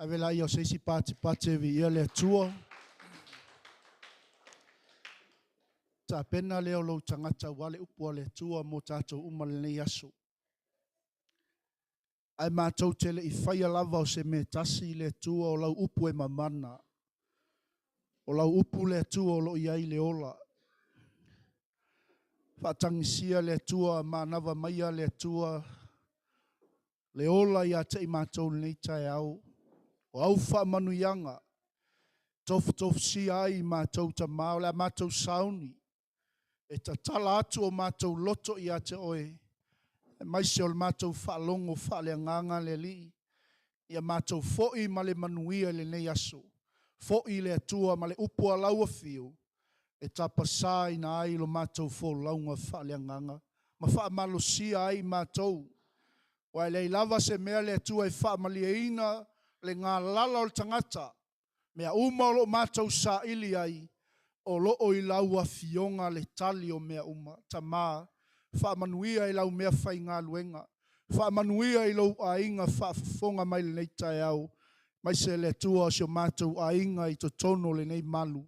Ave laia o se isi patipati e viia le Atua. Tapena lea o lou tagata aua le upu a le Atua mo tatou uma lenei aso. Ae matou te le i faia lava o se mea e tasi le Atua o lau upu e mamana. O lau upu le Atua o lo o i ai le ola. Faatagisia le Atua, manava maia le Atua, le ola ia te i matou lenei taeao. O au faamanuiaga, tofutofusia ai i matou tama, o le a matou sauni e tatala atu o matou loto ia te oe, aemaise o le matou faalogo faaleagaga le Alii, ia matou foi ma le manuia i lenei aso. Foi le Atua ma le upu a lau afio e tapasaina ai lo matou folauga faaleagaga ma faamalosia ai matou. Aua e leai lava se mea le Atua e faamalieina le galala o le tagata. Mea uma o lo o matou saili ai, o lo o i lau Afioga le tali o mea uma. Tama, faamanuia i lau meafaigaluega, faamanuia i lou aiga faafofoga mai lenei taeao, aemaise le Atua o si o matou aiga i totonu o lenei malu.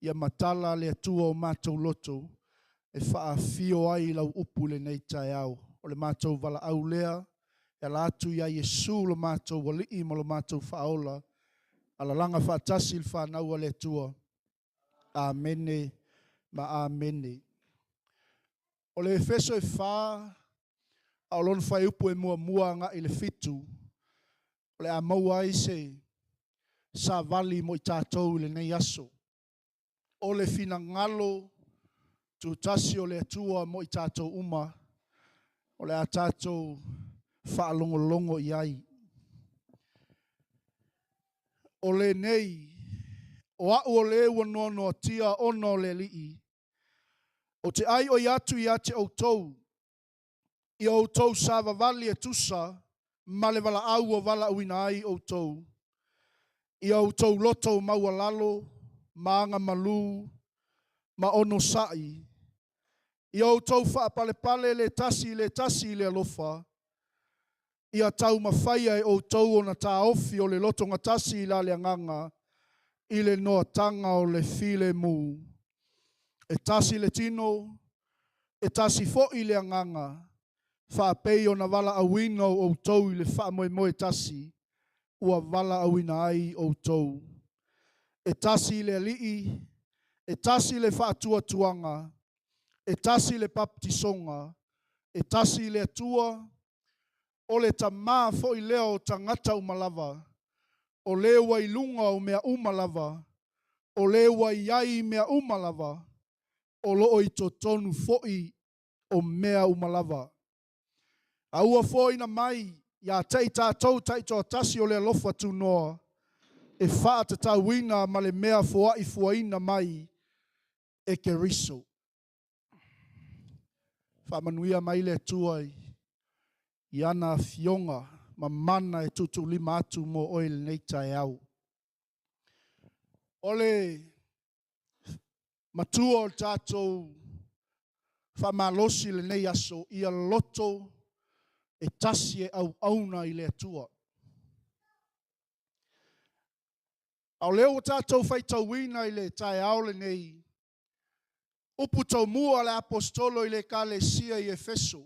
Ia matala le Atua o matou loto e faafio ai lau upu i lenei taeao. O le matou valaau lea e ala atu ia Iesu lo matou Alii ma lo matou Faaola, alalaga faatasi le fanau a le Atua. Amene ma amene. O le Efeso e 4, a o lona fuaiupu e muamua agai i le 7, o le a maua ai se savali mo i tatou i lenei aso. O le finagalo tutasi o le Atua mo i tatou uma, o le a tatou faalogologo i ai. O lenei, o au o le ua noanoatia ona o le Alii, ou te aioi atu ia te outou, ia outou savavali e tusa ma le valaau ua valaauina ai outou, ia outou loto maualalo ma agamalu ma onosai, ia outou faapalepale le tasi i le tasi i le alofa, Ia taumafaia e outou ona taofi o le lotogatasi i la le agaga i le noataga o le filemu. E tasi le tino, e tasi foi le agaga, faapei ona valaauina o outou i le faamoemoe tasi, ua valaauina ai outou. E tasi le Alii, e tasi le faatuatuaga, e tasi le papatisoga, e tasi le Atua, o le Tamā foi lea o tagata uma lava, o le ua i luga o mea uma lava, o le ua i ai i mea uma lava, o lo o i totonu foi o mea uma lava. A ua foaina mai ia te i tatou taitoatasi o le alofa tunoa, e faatatauina ma le mea foaifuaina mai e Keriso. Faamanuia mai le Atua i ana afioga ma mana e tuutuulima atu mo oe i lenei taeao. O le matua o le tatou faamalosi i lenei aso, ia loto e tasi e auauna i le Atua. A o lea ua tatou faitauina i le taeao lenei, upu tomua a le Aposetolo i le Ekalesia i Efeso.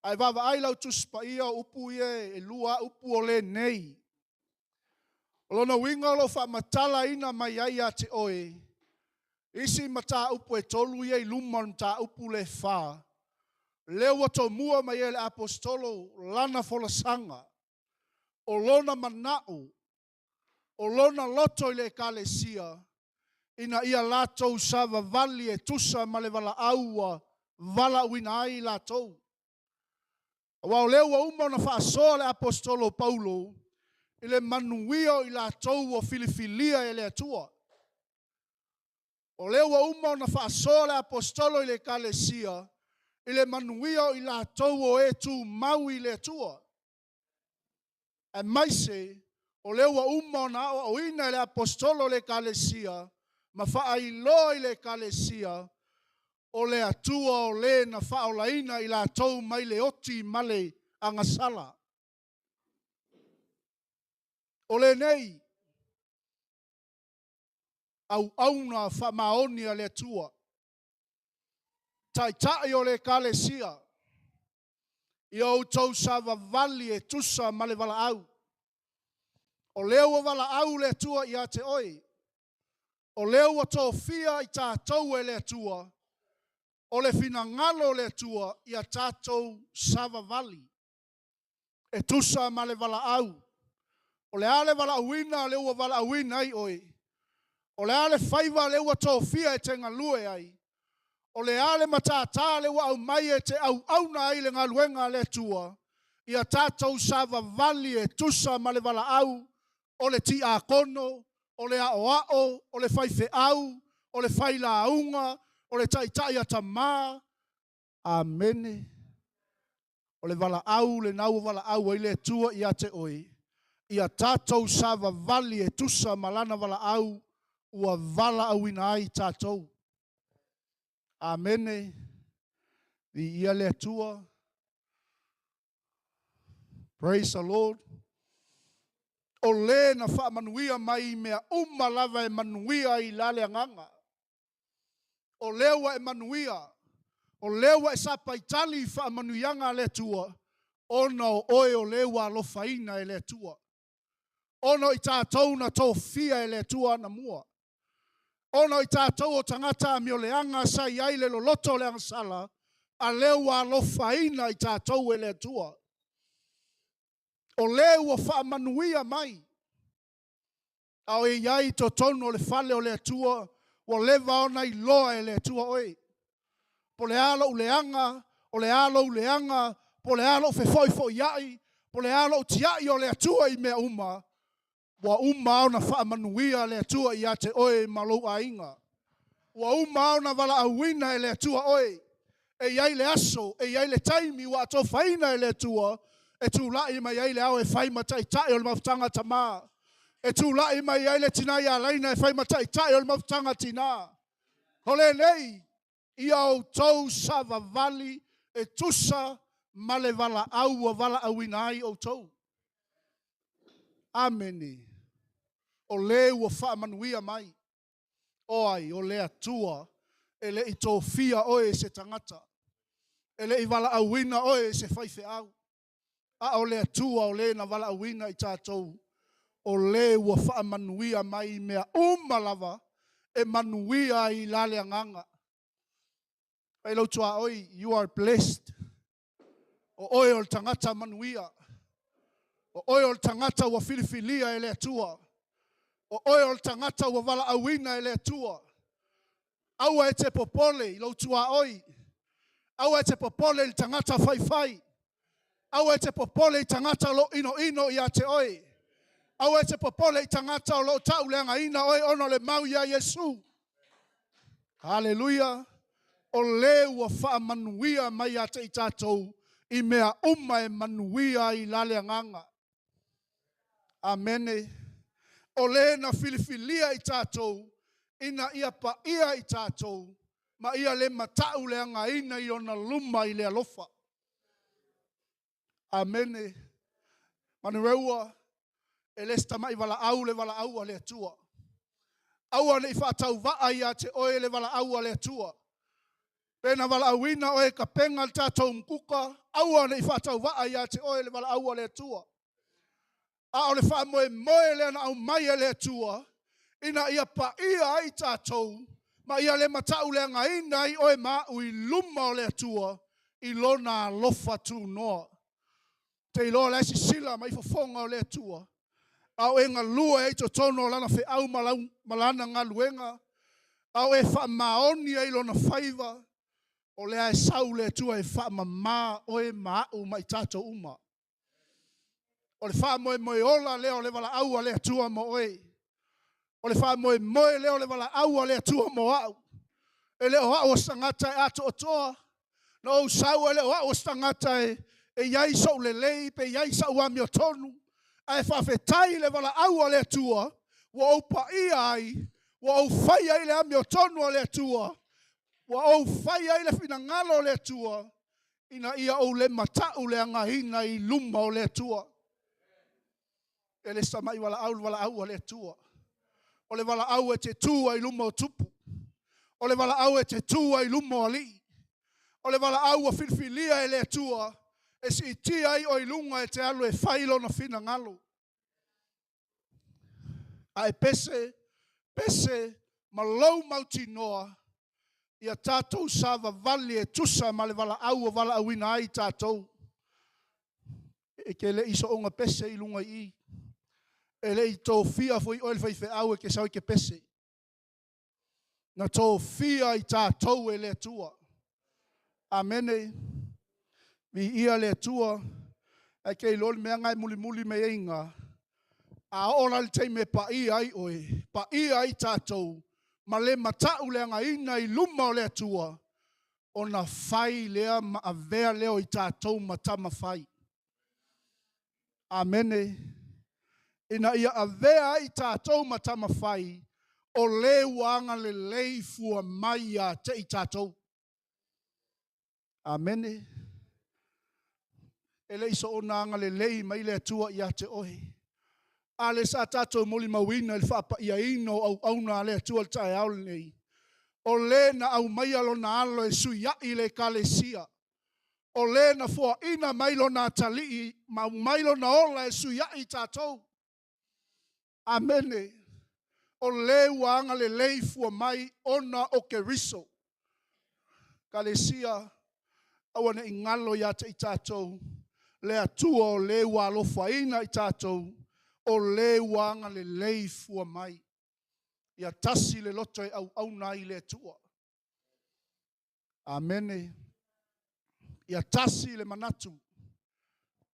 A e vaavaai i lau Tusi Paia, o upu ia e lua lava upu o lenei. O lona uiga o lo o faamatalaina mai ai ia te oe isi mataupu e tolu ia i luma o le mataupu lea e fa, lea ua tomua mai ai e le Aposetolo lana folasaga, o lona manao, o lona loto i le Ekalesia, ina ia latou savavali e tusa ma le valaau ua valaauina ai i latou. Aua o lea ua uma ona faasoa le Aposetolo o Paulo i le manuia o i latou ua filifilia e le Atua. O lea ua uma ona faasoa le Aposetolo i le Ekalesia i le manuia o i latou o e tumau i le Atua. Aemaise o lea ua uma ona aoaoina e le Aposetolo le Ekalesia ma faailoa i le Ekalesia o le Atua o le na faaolaina i latou mai le oti ma le agasala. O lenei auauna faamaoni a le Atua, Taitai o le Ekalesia, ia outou savavali e tusa ma le valaau. O lea ua valaau le Atua ia te oe. O lea ua tofia i tatou e le Atua. O le finagalo o le Atua ia tatou savavali e tusa ma le valaau. O le a le valaauina lea ua valaauina ai oe? O le a le faiva lea ua tofia e te galue ai? O le a le matata lea ua aumai e te auauna ai i le galuega a le Atua? Ia tatou savavali e tusa ma le valaau o le tiakono, o le aoao, o le faifeau, o le failauga, o le taitai a tama. Amene. O le valaau lena ua valaau ai le Atua ia te oe, ia tatou savavali e tusa ma Lana valaau ua valaauina ai tatou. Amene. Viia le Atua. Praise the Lord. O le na faamanuia mai i mea uma lava e manuia ai la le agaga. O lea ua e manuia, o lea ua e sapaitali i faamanuiaga a le Atua, ona o oe o le ua alofaina e le Atua. Ona o i tatou na tofia e le Atua anamua. Ona o i tatou o tagata amioleaga sa i ai le loloto o le agasala, a lea ua alofaina i tatou e le Atua. O le ua faamanuia mai, a o e i ai i totonu o le fale o le Atua, ua leva ona iloa e le Atua oe. Po o le a lou leaga, o le a lou leaga, po o le a lou fefoifoiai, po o le a lou tiai o le Atua i mea uma, ua uma ona faamanuia le Atua ia te oe ma lou aiga. Ua uma ona valaauina e le Atua oe. E i ai le aso, e i ai le taimi ua atofaina e le Atua e tulai mai ai le ao e fai ma taitai o le mafutaga a tama. E tulai mai ai le tina ia Laina e fai ma taitai o le mafutaga a tina. O lenei, ia outou savavali e tusa ma le valaau ua valaauina ai outou. Amene. O le ua faamanuia mai. O ai? O le Atua e le i tofia oe e se tagata. E le i valaauina oe e se faifeau. A o le Atua o le na valaauina i tatou, o le ua faamanuia mai i mea uma lava e manuia ai la le agaga. Fai lau tuaoi, you are blessed. O oe o le tagata manuia. O oe o le tagata ua filifilia e le Atua. O oe o le tagata ua valaauina e le Atua. Aua e te popole i lou tuaoi. Aua e te popole i le tagata faifai. Aua e te popole i tagata o lo o inoino ia te oe. Aua e te popole i tagata o lo o tauleagaina oe ona o le mau ia Iesu. Haleluia. O le ua faamanuia mai ia te i tatou i mea uma e manuia ai la le agaga. Amene. O le na filifilia i tatou ina ia paia i tatou ma ia le matauleagaina i ona luma i le alofa. Amene. Manureua, e le se tama'i valaau le valaau a le Atua. Aua ne i faatauvaa ia te oe le valaau a le Atua. Pe na valaauina oe e kapega le tatou mukuka, aua ne i faatauvaa ia te oe le valaau a le Atua. A o le faamoemoe lea na aumai e le Atua, ina ia paia ai tatou, ma ia le matauleagaina ai oe ma au i luma o le Atua, i lona alofa tunoa. Te iloa o la e sisila mai fofoga o le Atua, a o e galue ai i totonu o lana feau ma lana galuega, a o e faamaoni ai i lona faiva, o lea e sau le Atua e faamama oe ma au ma i tatou uma. O le faamoemoe ola lea o le valaau a le Atua mo oe. O le faamoemoe lea o le valaau a le Atua mo au. E le o au o se tagata e atoatoa. Na ou sau e le o au o se tagata e i ai sou lelei pe i ai sau amiotonu. Ae faafetai i le valaau a le Atua ua ou paia ai, ua ou fai ai le amiotonu a le Atua, ua ou fai ai le finagalo o le Atua, ina ia ou le matauleagaina i luma o le Atua. E le se tamai valaau le valaau a le Atua. O le valaau e te tu ai i luma o tupu. O le valaau e te tu ai i luma o alii. O le valaau ua filifilia e le Atua e siitia ai oe i luga e te alu e fai lona finagalo. A e pese, pese ma lou mautinoa ia tatou savavali e tusa ma le valaau ua valaauina ai tatou. E te le i soona pese i luga i i. E le i tofia foi oe le faifeau e te sau e te pese. Na tofia i tatou e le Atua. Amene. Viia le Atua. Ae ke iloa le mea ngai mulimuli mai ai iga. A oo la le taimi e paia ai oe, paia ai tatou, ma le matauleagaina i luma o le Atua, ona fai lea ma avea lea o i tatou ma tamafai. Amene. Ina ia avea ai tatou ma tamafai, o le ua agalelei fua mai ia te i tatou. Amene. E le i soona agalelei mai le Atua ia te oe. A le sa tatou molimauina i le faapaiaina o auauna a le Atua i le taeao lenei. O le na aumaia lona alo e suiai le ekalesia. O le na foaina mai lona atalii ma aumai lona ola e suiai tatou. Amene. O le ua agalelei fua mai ona o Keriso. Ekalesia, aua ne i galo ia te i tatou le Atua o le ua alofaina i tatou, o le ua agalelei fua mai. Ia tasi le loto e auauna ai i le Atua. Amene. Ia tasi le manatu,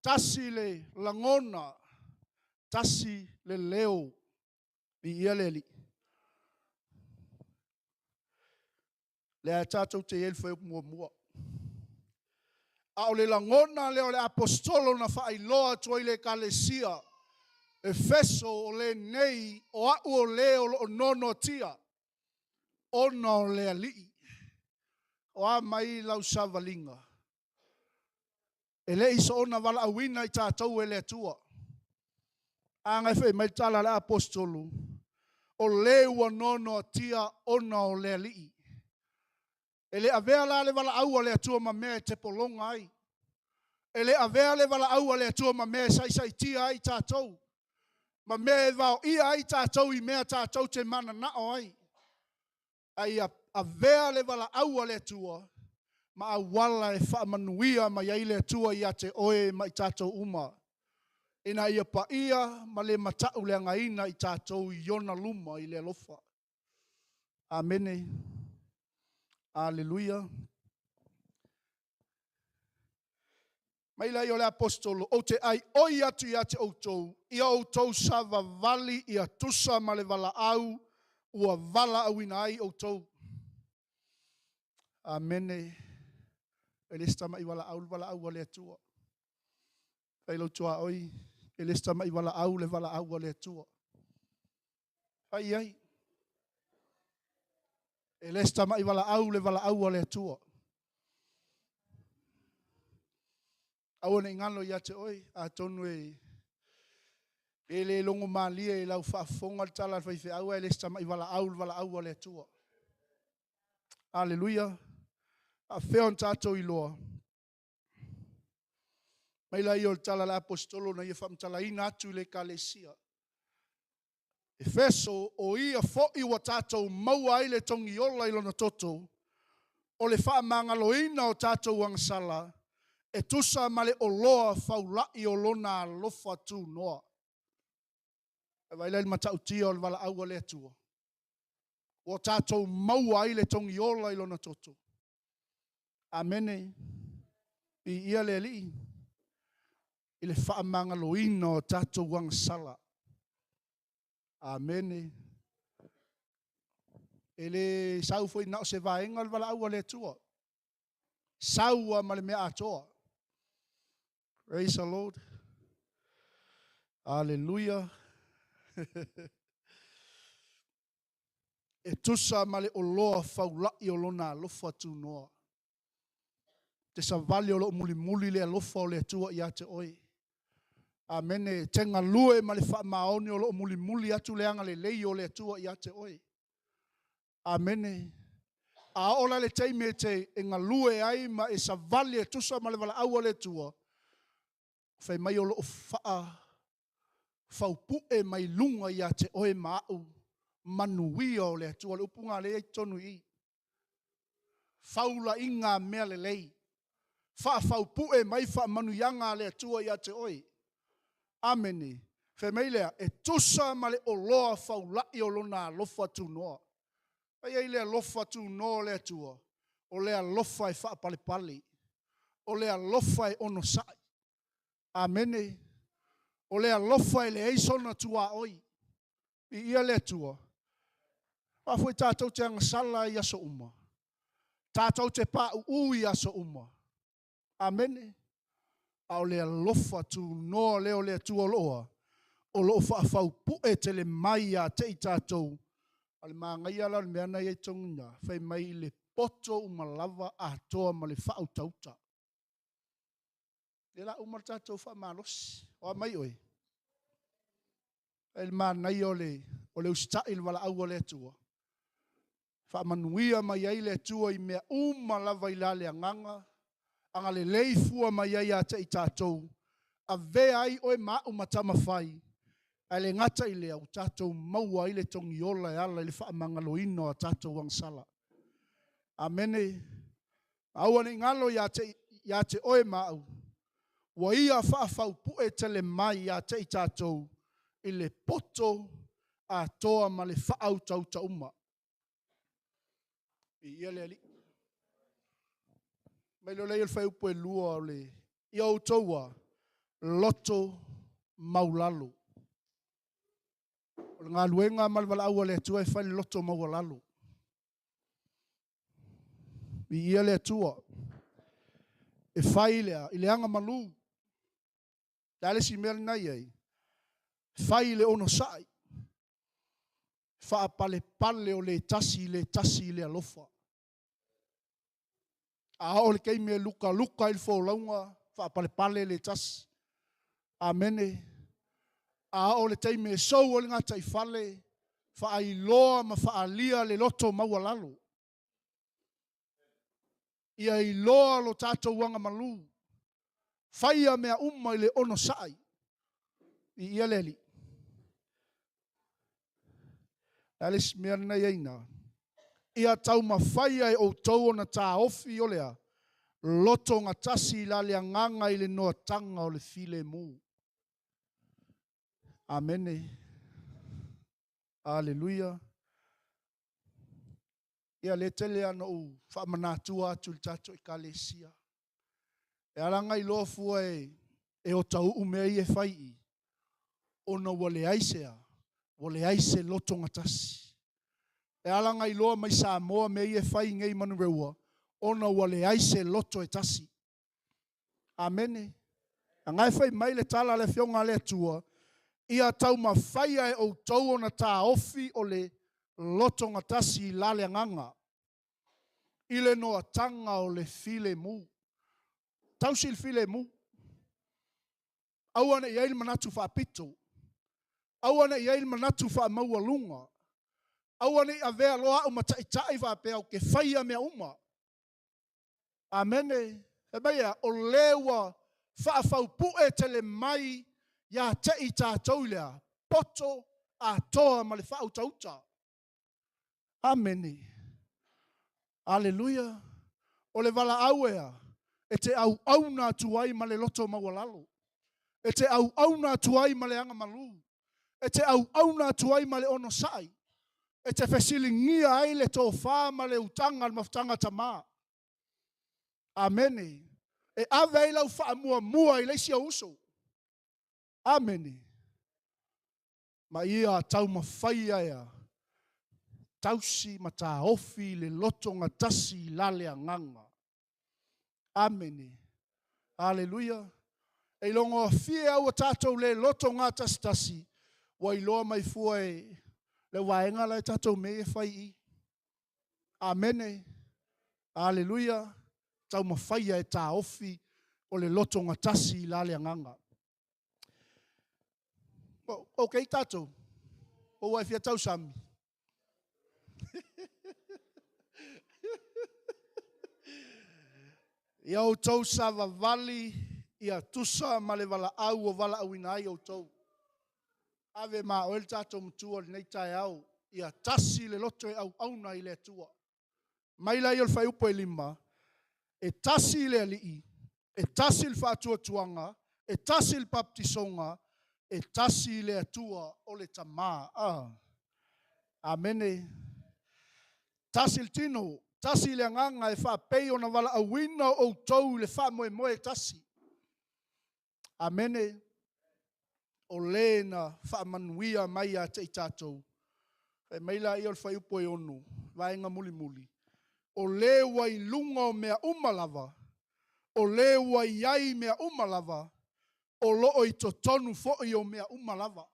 tasi le lagona, tasi le leo. Viia le Alii. Lea tatou te i ai le fuaiupu muamua. A o le lagona lea o le aposetolo na faailoa atu ai le ekalesia Efeso o lenei o au o le o lo o noanoatia ona o le Alii. O a mai lau savaliga? E lei soona valaauina i tatou e le Atua. A gai fai mai le tala a le aposetolo, o le ua noanoatia ona o le Alii. E le avea la le valaau a le Atua ma mea e tepologa ai. E le avea le valaau a le Atua ma mea e saisaitia ai tatou, ma mea e vaoia ai tatou i mea tatou te mananao ai. Ae ia avea le valaau a le Atua ma auala e faamanuia mai ai le Atua ia te oe ma i tatou uma, ina ia paia ma le matauleagaina i tatou i ona luma i le alofa. Amene. Aleluia. Mai lai o le aposetolo, ou te aioi atu ia te outou, ia outou savavali ia tusa ma le valaau ua valaauina ai outou. Amene. E le se tama'i valaau le valaau a le Atua. Fai lau tuaoi, e le se tama'i valaau le valaau a le Atua. Fai ai. E le se tama'i valaau le valaau a le Atua. Aua ne i galo ia te oe, atonu e le logo malie i lau faafofoga le tala a le faifeau, ae le se tama'i valaau le valaau a le Atua. Aleluia. A fea ona tatou iloa? Mai lai o le tala a le aposetolo na ia faamatalaina atu i le ekalesia. Efeso, o ia foi ua tatou maua ai le togiola i lona toto, o le faamagaloina o tatou agasala, e tusa ma le oloa faulai o lona alofa tunoa. E vaai la i le matautia o le valaau a le Atua. Ua tatou maua ai le togiola i lona toto. Amene. Viia le Alii i le faamagaloina o tatou agasala. Amene. E le sau foi na o se vaega le valaau a le Atua. Sau lava ma le mea atoa. Praise the Lord. Aleluia. E tusa ma le oloa faulai o lona alofa tunoa. Te savali o loo mulimuli le alofa o le Atua ia te oe. Amene. Te galue ma le faamaoni o loo mulimuli atu le agalelei o le Atua ia te oe. Amene. A oo la le taimi e te e galue ai ma e savali e tusa ma le valaau a le Atua, fai mai o loo faafaupue mai luga ia te oe ma au manuia o le Atua. O le upu lena lea e i totonu i i. Faulaiga mea lelei. Faafaupue mai faamanuiaga a le Atua ia te oe. Amene. Fai mai lea, e tusa ma le oloa faulai o lona alofa tunoa. Fai ai le alofa tunoa o le Atua, o le alofa e faapalepale, o le alofa e onosai. Amene. O le alofa e leai sona tuaoi. Viia le Atua. Aua foi tatou te agasala i aso uma. Tatou te pauu i aso uma. Amene. A o le alofa tunoa lea o le Atua o loo o loo faafaupue tele mai ia te i tatou. A o le manaia la o le mea na i ai totonu i ina, fai mai i le poto uma lava atoa ma le faautauta. Lea la uma le tatou faamalosi. O a mai oe? E le manaia o le usitai i le valaau a le Atua. Faamanuia mai ai le Atua i mea uma lava i la le agaga, agalelei fua mai ai ia te i tatou, avea ai oe ma au ma tamafai, ae le gata i lea, ua tatou maua ai le togiola e ala i le faamagaloina o a tatou agasala. Amene. Aua ne i galo ia te oe ma au, ua ia faafaupue tele mai ia te i tatou i le poto atoa ma le faautauta uma. Viia le Alii. Mai lea o le fuaiupu e 2 o le ia outou a loto maualalo. O le galuega ma le valaau a le Atua e fai le loto maualalo. Viia le Atua. E fai lea i le agamalu. Le a le isi mea lena e i ai? Fai le onosai. Faapalepale o le tasi i le tasi i le alofa. A oo le taimi e lukaluka ai le folauga, faapalepale le tasi. Amene. A oo i le taimi e sou ai le gataifale, faailoa ma faaalia le loto maualalo. Ia iloa lo tatou agamalu. Faia mea uma i le onosai. Viia le Alii. O le a le isi mea lena e i ai i ina? Ia taumafaia e outou ona taofi o le a? Lotogatasi i la le agaga i le noataga o le filemu. Amene. Aleluia. Ia, lea e tele lava ina ou faamanatua atu i le tatou Ekalesia. E ala ona iloa fua e ota uu mea ia e fai i i, ona ua leai se a? Ua leai se lotogatasi. E ala ona iloa mai Samoa mea ia e fai nei i Manureua, ona ua leai se loto e tasi. Amene. A na e fai mai le tala a le Afioga a le Atua, ia taumafaia e outou ona taofi o le lotogatasi i la le agaga, i le noataga o le filemu. Tausi le filemu. Aua ne i i ai le manatu faapito. Aua ne i i ai le manatu faamaualuga. Aua ne i avea loa au ma taitai faapea ou te faia mea uma. Amene. Fai mai e a? O le ua faafaupue tele mai ia te i tatou i le a? Poto atoa ma le faautauta. Amene. Aleluia. O le valaau e a? E te auauna atu ai ma le loto maualalo. E te auauna atu ai ma le agamalu. E te auauna atu ai ma le onosai. E te fesiligia ai le tofa ma le utaga, le mafutaga a tama. Amene. E ave ai lau faamuamua i le isi ou uso. Amene. Ma ia taumafaia e a? Tausi ma taofi le lotogatasi i la le agaga. Amene. Aleluia. E iloga fia ua tatou le loto gatasitasi, ua iloa mai fua e le vaega la e tatou mea e fai i. Amene. Aleluia. Taumafaia e taofi o le lotogatasi i la le agaga. Ok, tatou. O ua e fia tausami. Ia outou savavali ia tusa ma le valaau ua valaauina ai outou. Ave ma oe le tatou matua i lenei taeao, ia tasi le loto e auauna i le Atua. Mai laia o le fuaiupu e 5, e tasi le Alii, e tasi le faatuatuaga, e tasi le baptisoga, e tasi le Atua o le Tamā. Amene. Tasi le tino, tasi le agaga e faapei ona valaauina outou i le faamoemoe e tasi. Amene. O le na faamanuia mai ia te i tatou. Fai mai laia o le fuaiupu e 6, vaega mulimuli. O le ua i luga o mea uma lava, o le ua i ai mea uma lava, o loo i totonu foi o mea uma lava.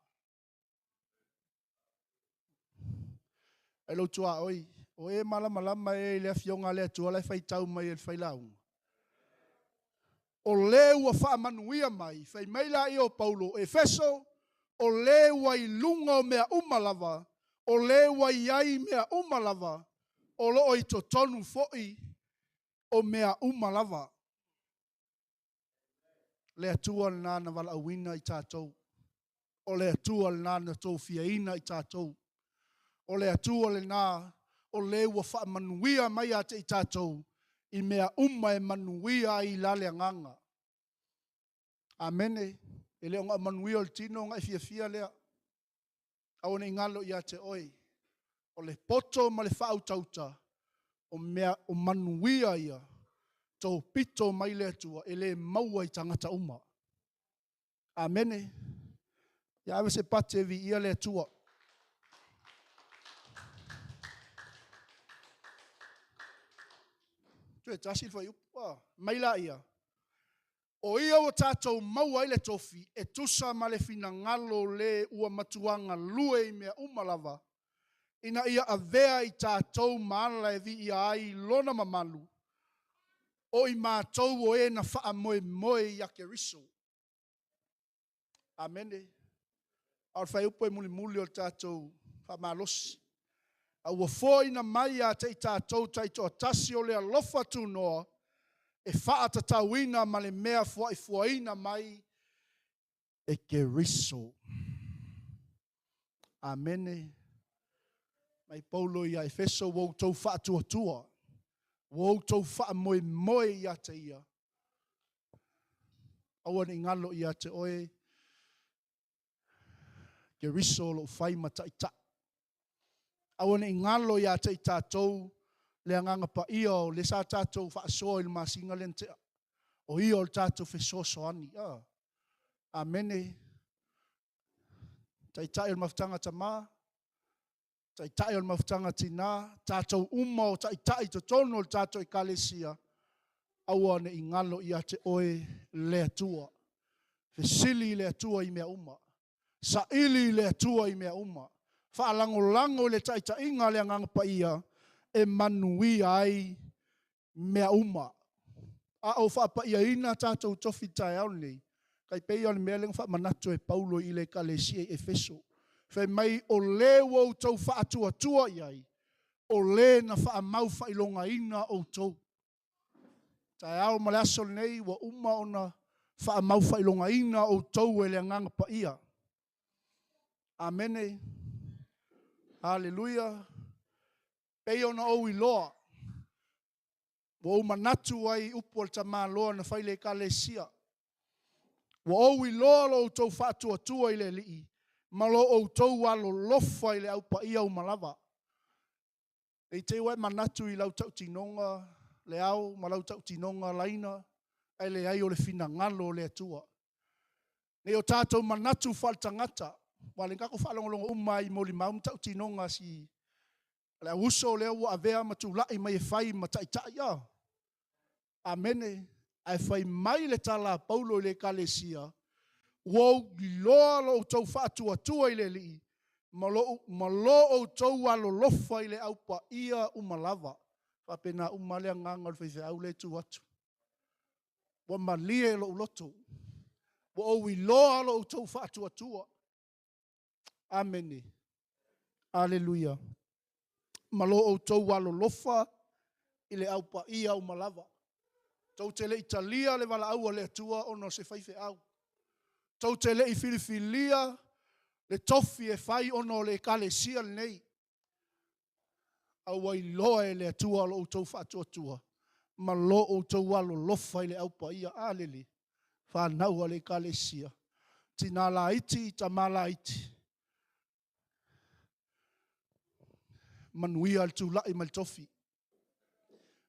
Ai lou tuaoi, o e malamalama e i le afioga a le Atua la e faitau mai e le failauga. O le ua faamanuia mai, fai mai laia o Paulo, Efeso, o le ua i luga o mea uma lava, o le ua i ai mea uma lava, o loo i totonu foi o mea uma lava. Le Atua lena na valaauina i tatou. O le Atua lena na tofiaina i tatou. O le Atua lena o le ua faamanuia mai ia te i tatou i mea uma e manuia ai i la le agaga. Amene. E le o na o manuia o le tino na e fiafia lea. Aua ne i galo ia te oe. O le poto ma le faautauta, o mea o manuia ia, topito mai le Atua, e le maua i tagata uma. Amene. Ia ave se pati e viia le Atua. Toe tasi le fuaiupu. Mai laia. O ia ua tatou maua ai le tofi, e tusa ma le finagalo le ua matua galue i mea uma lava, ina ia avea i tatou ma ala e viia ai lona mamalu. O i matou o e na faamoemoe ia Keriso. Amene. A o le fuaiupu e mulimuli o le tatou faamalosi. A ua foaina mai ia te i tatou taitoatasi o le alofa tunoa e faatatauina ma le mea fuaifuaina mai e Keriso. Amene. Mai Paulo ia Efeso, ua outou faatuatua, ua outou faamoemoe ia te ia. Aua ne i galo ia te oe, Keriso o loo fai ma taitai. Aua ne i galo ia te i tatou le agaga paia o le sa tatou faasoa i le masina lea na tea. O ia o le tatou fesoasoani. Amene. Taitai o le mafutaga tama, taitai o le mafutaga tina, tatou uma o taitai i totonu o le tatou ekalesia, aua ne i galo ia te oe le Atua. Fesili i le Atua i mea uma. Saili i le Atua i mea uma. Faalagolago i le taitaiga a le Agaga Paia e manuia ai mea uma. A o faapaiaina tatou tofi taeao lenei, tai pei o le mea lea na faamanatu e Paulo i le ekalesia i Efeso. Fai mai, o le ua outou faatuatua i ai, o le na faamau faailogaina outou. Taeao ma le aso lenei ua uma ona faamau faailogaina outou e le Agaga Paia. Amene. Haleluia. Pei ona ou iloa, ua ou manatu ai i upu a le tamaloa na fai i le ekalesia. Ua ou iloa lo outou faatuatua i le Alii, ma lo outou alolofa i le aupaia uma lava. E te i ua e manatu i lau tautinoga le ao ma lau tautinoga laina, ae leai o le finagalo o le Atua. Ne i o tatou manatu faaletagata, aua o lea na tatou faalogologo uma lava i molimau ma tautinoga a si le au uso lea ua avea ma tulai mai e fai ma taitai. Amene. Ae fai mai le tala a Paulo i le ekalesia, ua ou iloa lo outou faatuatua i le Alii, ma lo outou alolofa i le aupaia uma lava. E faapena uma lava le agaga o le faifeau lea e tu atu. Ua malie lou loto, ua ou iloa lo outou faatuatua. Amene. Aleluia. Ma lo outou alolofa i le aupaia uma lava. Tou te le i talia le valaau a le Atua ona o se faifeau. Tou te le i filifilia le tofi e fai ona o le ekalesia lenei. A ua iloa e le Atua lo outou faatuatua ma lo outou alolofa i le aupaia. A lele, fanau a le ekalesia, tina laiti, tama laiti, manuia le tulai mai le tofi.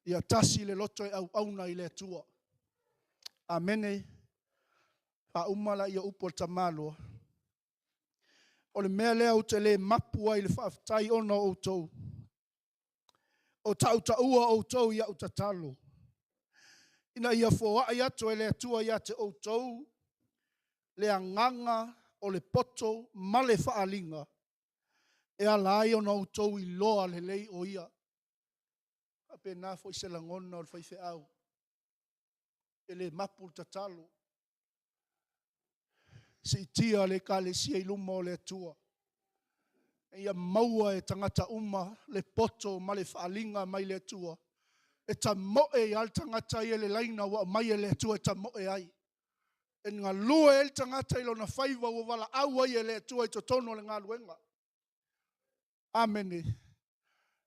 Ia tasi le loto e auauna i le Atua. Amene. Faauma laia upu a le tamaloa. O le mea lea ou te le mapu ai i le faafetai ona o outou, o tautaua outou i au tatalo, ina ia foai atu e le Atua ia te outou le agaga o le poto ma le faaaliga e ala ai ona outou iloa lelei o Ia. E faapena foi se lagona o le faifeau, e le mapu le tatalo, siitia le ekalesia i luma o le Atua, ia maua e tagata uma le poto ma le faaaliga mai le Atua, e tamoe ai lava le tagata ia i le laina ua aumai e le Atua e tamoe ai. E galue ai le tagata i lona faiva ua valaau ai e le Atua i totonu o le galuega. Amene.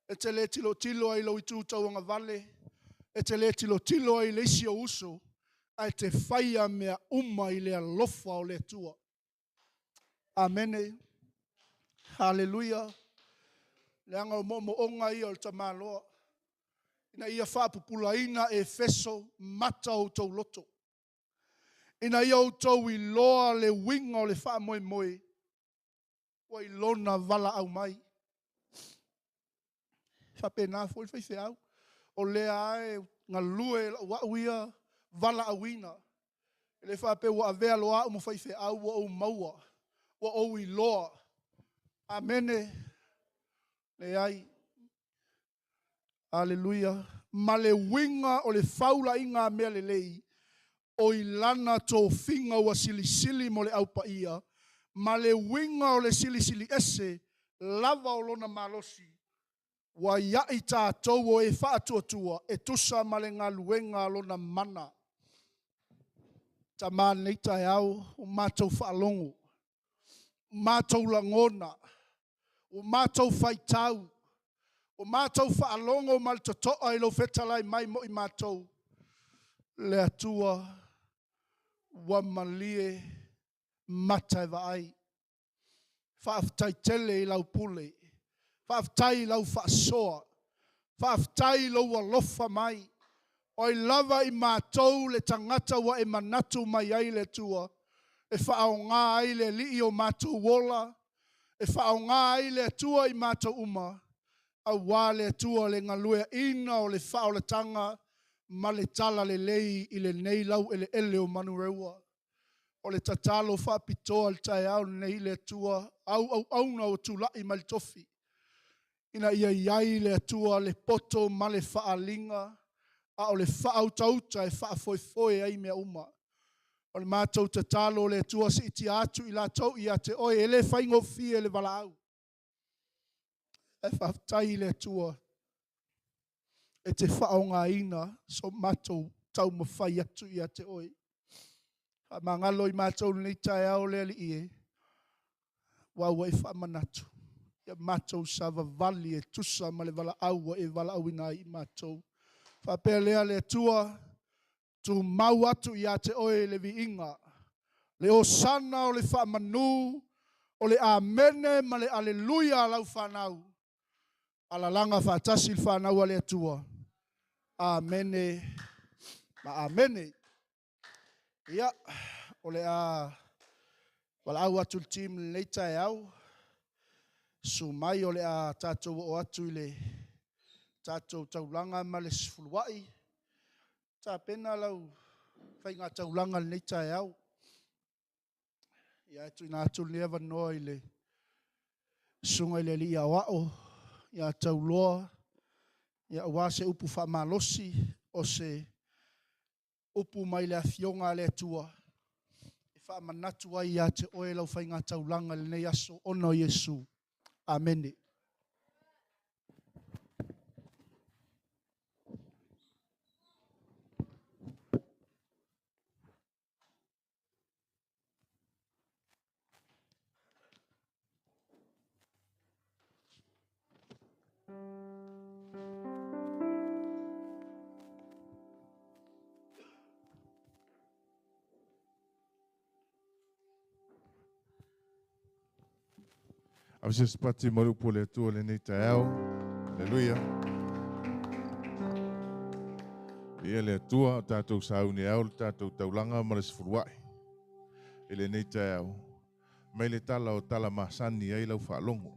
E te le tilotilo ai i lou itu tauagavale, e te le tilotilo ai i le isi ou uso, ae te faia mea uma i le alofa o le Atua. Amene. Haleluia. Leaga o moomooga ia o le tamaloa, ina ia faapupulaina Efeso mata o outou loto, ina ia outou iloa le uiga o le faamoemoe ua i lona valaau mai. E faapena foi le faifeau, o lea lava e galue lau au ia valaauina. E le faapea ua avea loa au ma faifeau ua ou maua, ua ou iloa. Amene. Leai. Aleluia. Ma le uiga o le faulaiga a mea lelei, o i lana tofiga ua silisili mo le Au Paia, ma le uiga o le silisili ese lava o lona malosi, ua iai tatou o e faatuatua e tusa ma le galuega a lona mana. Tama i lenei taeao, ua matou faalogo, ua matou lagona, ua matou faitau, ua matou faalogo ma le totoa i lou fetalai mai mo i matou, le Atua ua malie mata e vaai. Faafetai tele i lau pule, faafetai i lau faasoa, faafetai i lou alofa mai. O ai lava i matou le tagata ua e manatu mai ai le Atua e faaaoga ai le Alii o matou ola, e faaaoga ai le Atua i matou uma, aua le Atua le galueaiina o le faaolataga ma le talalelei i lenei laueleele o Manurewa. O le tatalo faapitoa i le taeao lenei le Atua, au auauna ua tulai mai le tofi, ina ia i ai le Atua le poto ma le faaaliga, a o le faautauta e faafoefoe ai mea uma. O le matou tatalo le Atua siitia atu i latou ia te oe, e le faigofie le valaau. Ae faafetai i le Atua e te faaaogaina so matou taumafai atu ia te oe. Faamagalo i matou i lenei taeao le Alii e, aua ua e faamanatu, ia matou savavali e tusa ma le valaau ua e valaauina ai i matou. Faapea lea le Atua, tumau atu ia te oe le viiga, le osana o le faamanu, o le Amene ma le Aleluia a lau fanau. Alalaga faatasi le fanau a le Atua. Amene ma Amene. Ia, o le a valaau atu i le team i lenei taeao. Susu mai o le a tatou oo atu i le tatou taulaga ma le sefuluai. Tapena lau faiga taulaga i lenei taeao. Ia, e tuuina atu lenei avanoa i le susuga i le Alii Aoao ia Tauloa, aua se upu faamalosi, o se upu mai le Afioga a le Atua e faamanatu ai ia te oe lau faiga taulaga i lenei aso ona o Iesu. Amene. Ave se pati mo le upu a le Atua i lenei taeao. Aleluia. Ia le Atua, o tatou sauni ao le tatou taulaga ma le sefuluai i lenei taeao. Mai le tala o tala masani ai lau faalogo.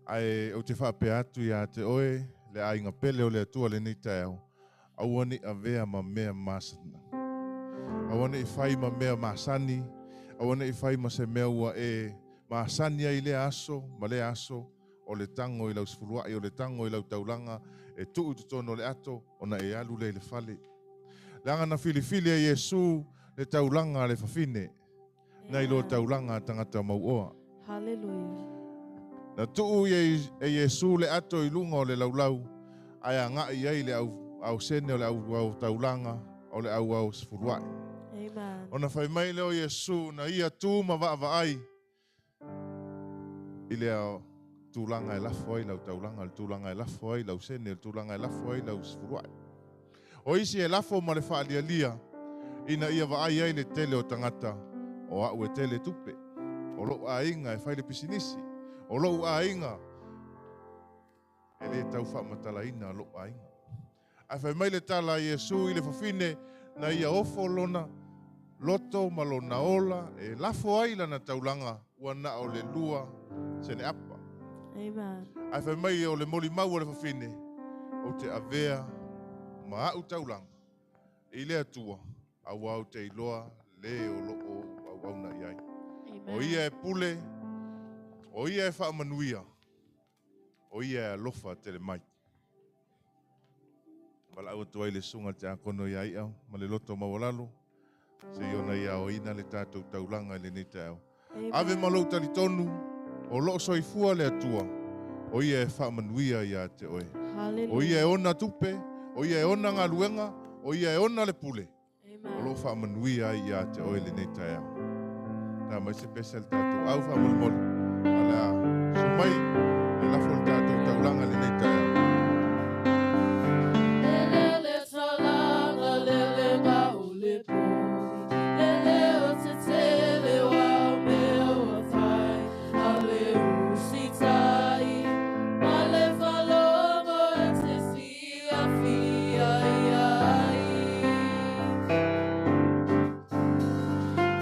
Ae ou te faapea atu ia te oe, le aiga pele o le Atua lenei taeao, aua ne i avea ma mea masana. Aua ne i fai ma mea masani, aua ne i fai ma se mea ua e masani ai i lea aso ma lea aso, o le tago i lau sefuluai, o le tago i lau taulaga, e tuu i totonu o le ato, ona e alu lea i le fale. Leaga na filifili e Iesu le taulaga a le fafine, nai lo taulaga a tagata mauoa. Hallelujah. Na tuu e Iesu le ato i luga o le laulau, ae agai ai le au, au sene o le au taulaga, o le auau sefuluai. Amen. Ona fai mai lea o Iesu, na ia tu ma vaavaai i le tulaga e lafo ai lau taulaga, le tulaga e lafo ai lau sene, le tulaga e lafo ai lau sefuluai. O isi e lafo ma le faalialia, ina ia vaai ai le tele o tagata, o au e tele tupe, o lou aiga e fai le pisinisi, o lou aiga e le tau faamatalaina lou aiga. Ae fai mai le tala a Iesu i le fafine, na ia ofo lona loto ma lona ola e lafo ai lana taulaga ua na o le 2 sene apa. Amen. Ae fai mai o le molimau o le fafine, ou te avea ma au taulaga i le Atua, aua ou te iloa le o loo auauna i ai. Amen. O ia e pule, o ia e faamanuia, o ia e alofa tele mai. Valaau atu ai le susuga i le tiakono ia I'a ma le loto maualalo, seia ona ia aoina le tatou taulaga i lenei taeao. Ave ma lou talitonu, o loo soifua le Atua, o ia e faamanuia ia te oe. O ia e ona tupe, o ia e ona galuega, o ia e ona le pule. O loo faamanuia ai ia te oe lenei taeao. Ta mai se pese le tatou au faamolemole. Ala susu mai e lafo le tatou taulaga lenei taeao. Lele talaga lele ga o le poli, lele o te tele wa o mea ua fai, a le usitai, ma le faalogo e te siafia ia ai.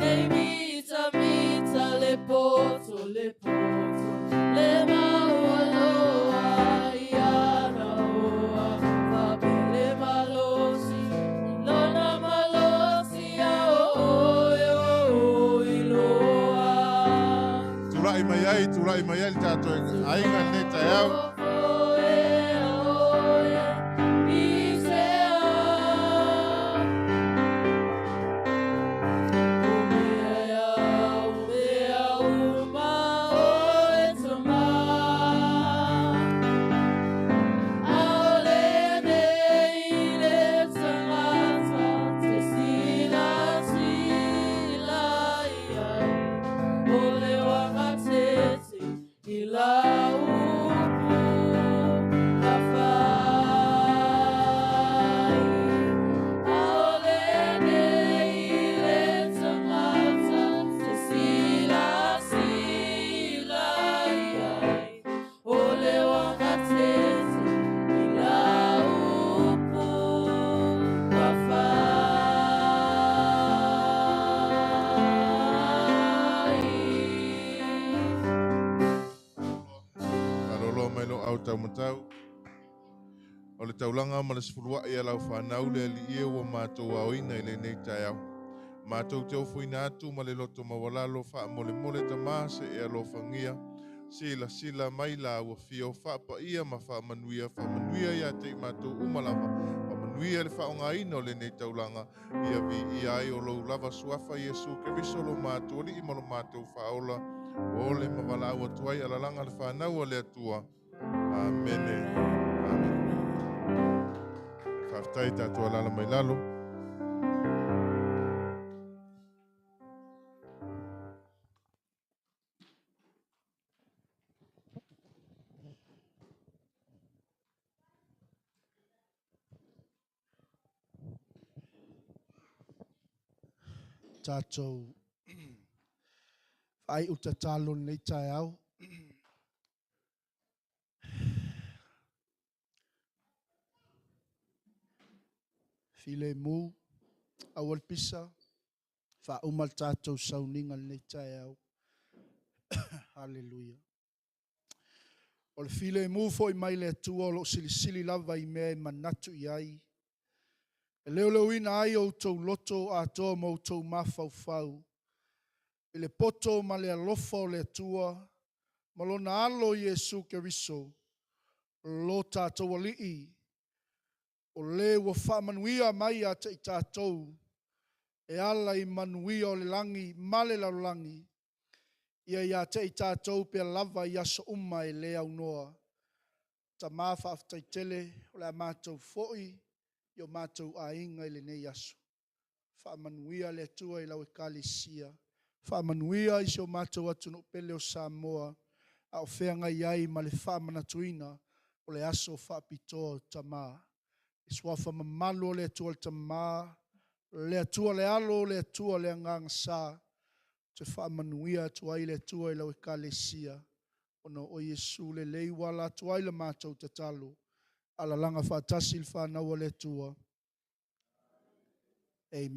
Nei mita mita le poto le poto, le maualoa ia na oa, fapele malosi, lona malosi a o oe o iloa. Tulai mai ai, tulai mai ai le tatou aiga lenei taeao. Oe, oe, i sea. O mea, o mea uma o e tamā. Aole nei le tagata te sila sila i ai. O le wagatete i la upu ka fai. Aole nei le tagata te sila sila i ai. O le wagatete i la upu ka fai. Malolo mai lo au taumatau. O le taulaga ma le sefuluai a lau fanau le alii e ua matou aoina i lenei taeao. Matou te ofoina atu ma le loto maualalo faamolemole tamā se e alofagia. Sila sila mai la ua fia o faapaia ma faamanuia, faamanuia ia te i matou uma lava. Faamanuia le faaaogaina o lenei taulaga. Ia viia ai o lou lava suafa Iesu Keriso lo matou alii ma lo matou faaola. Ua ole ma valaau atu ai alalaga le fanau a le Atua. Amene. Amen. Faafetai tatou alala mai lalo. Tatou ai o tatalo nei taeao. File mu, awal pisa, fa umal tatou sauninga nei taeao. Hallelujah. O le file mu foi mai le Atua o loo silisili lava i mea e manatu i ai. E leoleuina ai o outou loto atoa ma outou mafaufau. I le poto ma le alofa o le Atua, ma lona alo Iesu Keriso, lo tatou alii, o le ua faamanuia mai ia te i tatou, e ala i manuia o le lagi ma le lalolagi, ia ia te i tatou pea lava i aso uma e le aunoa. Tamā faafetai o le a matou foi i o matou aiga i lenei aso. Faamanuia le Atua i lau ekalesia. Faamanuia i si o matou atunuu pele o Samoa, a o feagai ai ma le faamanatuina o le aso faapitoa o tamā. I suafa mamalu o le Atua le Tamā, le Atua le Alo, le Atua le Agaga Sa, te faamanuia atu ai le Atua i lau ekalesia, ona o Iesu lelei ua ala atu ai le matou tatalo. Alalaga faatasi le fanau a le Atua. Amen.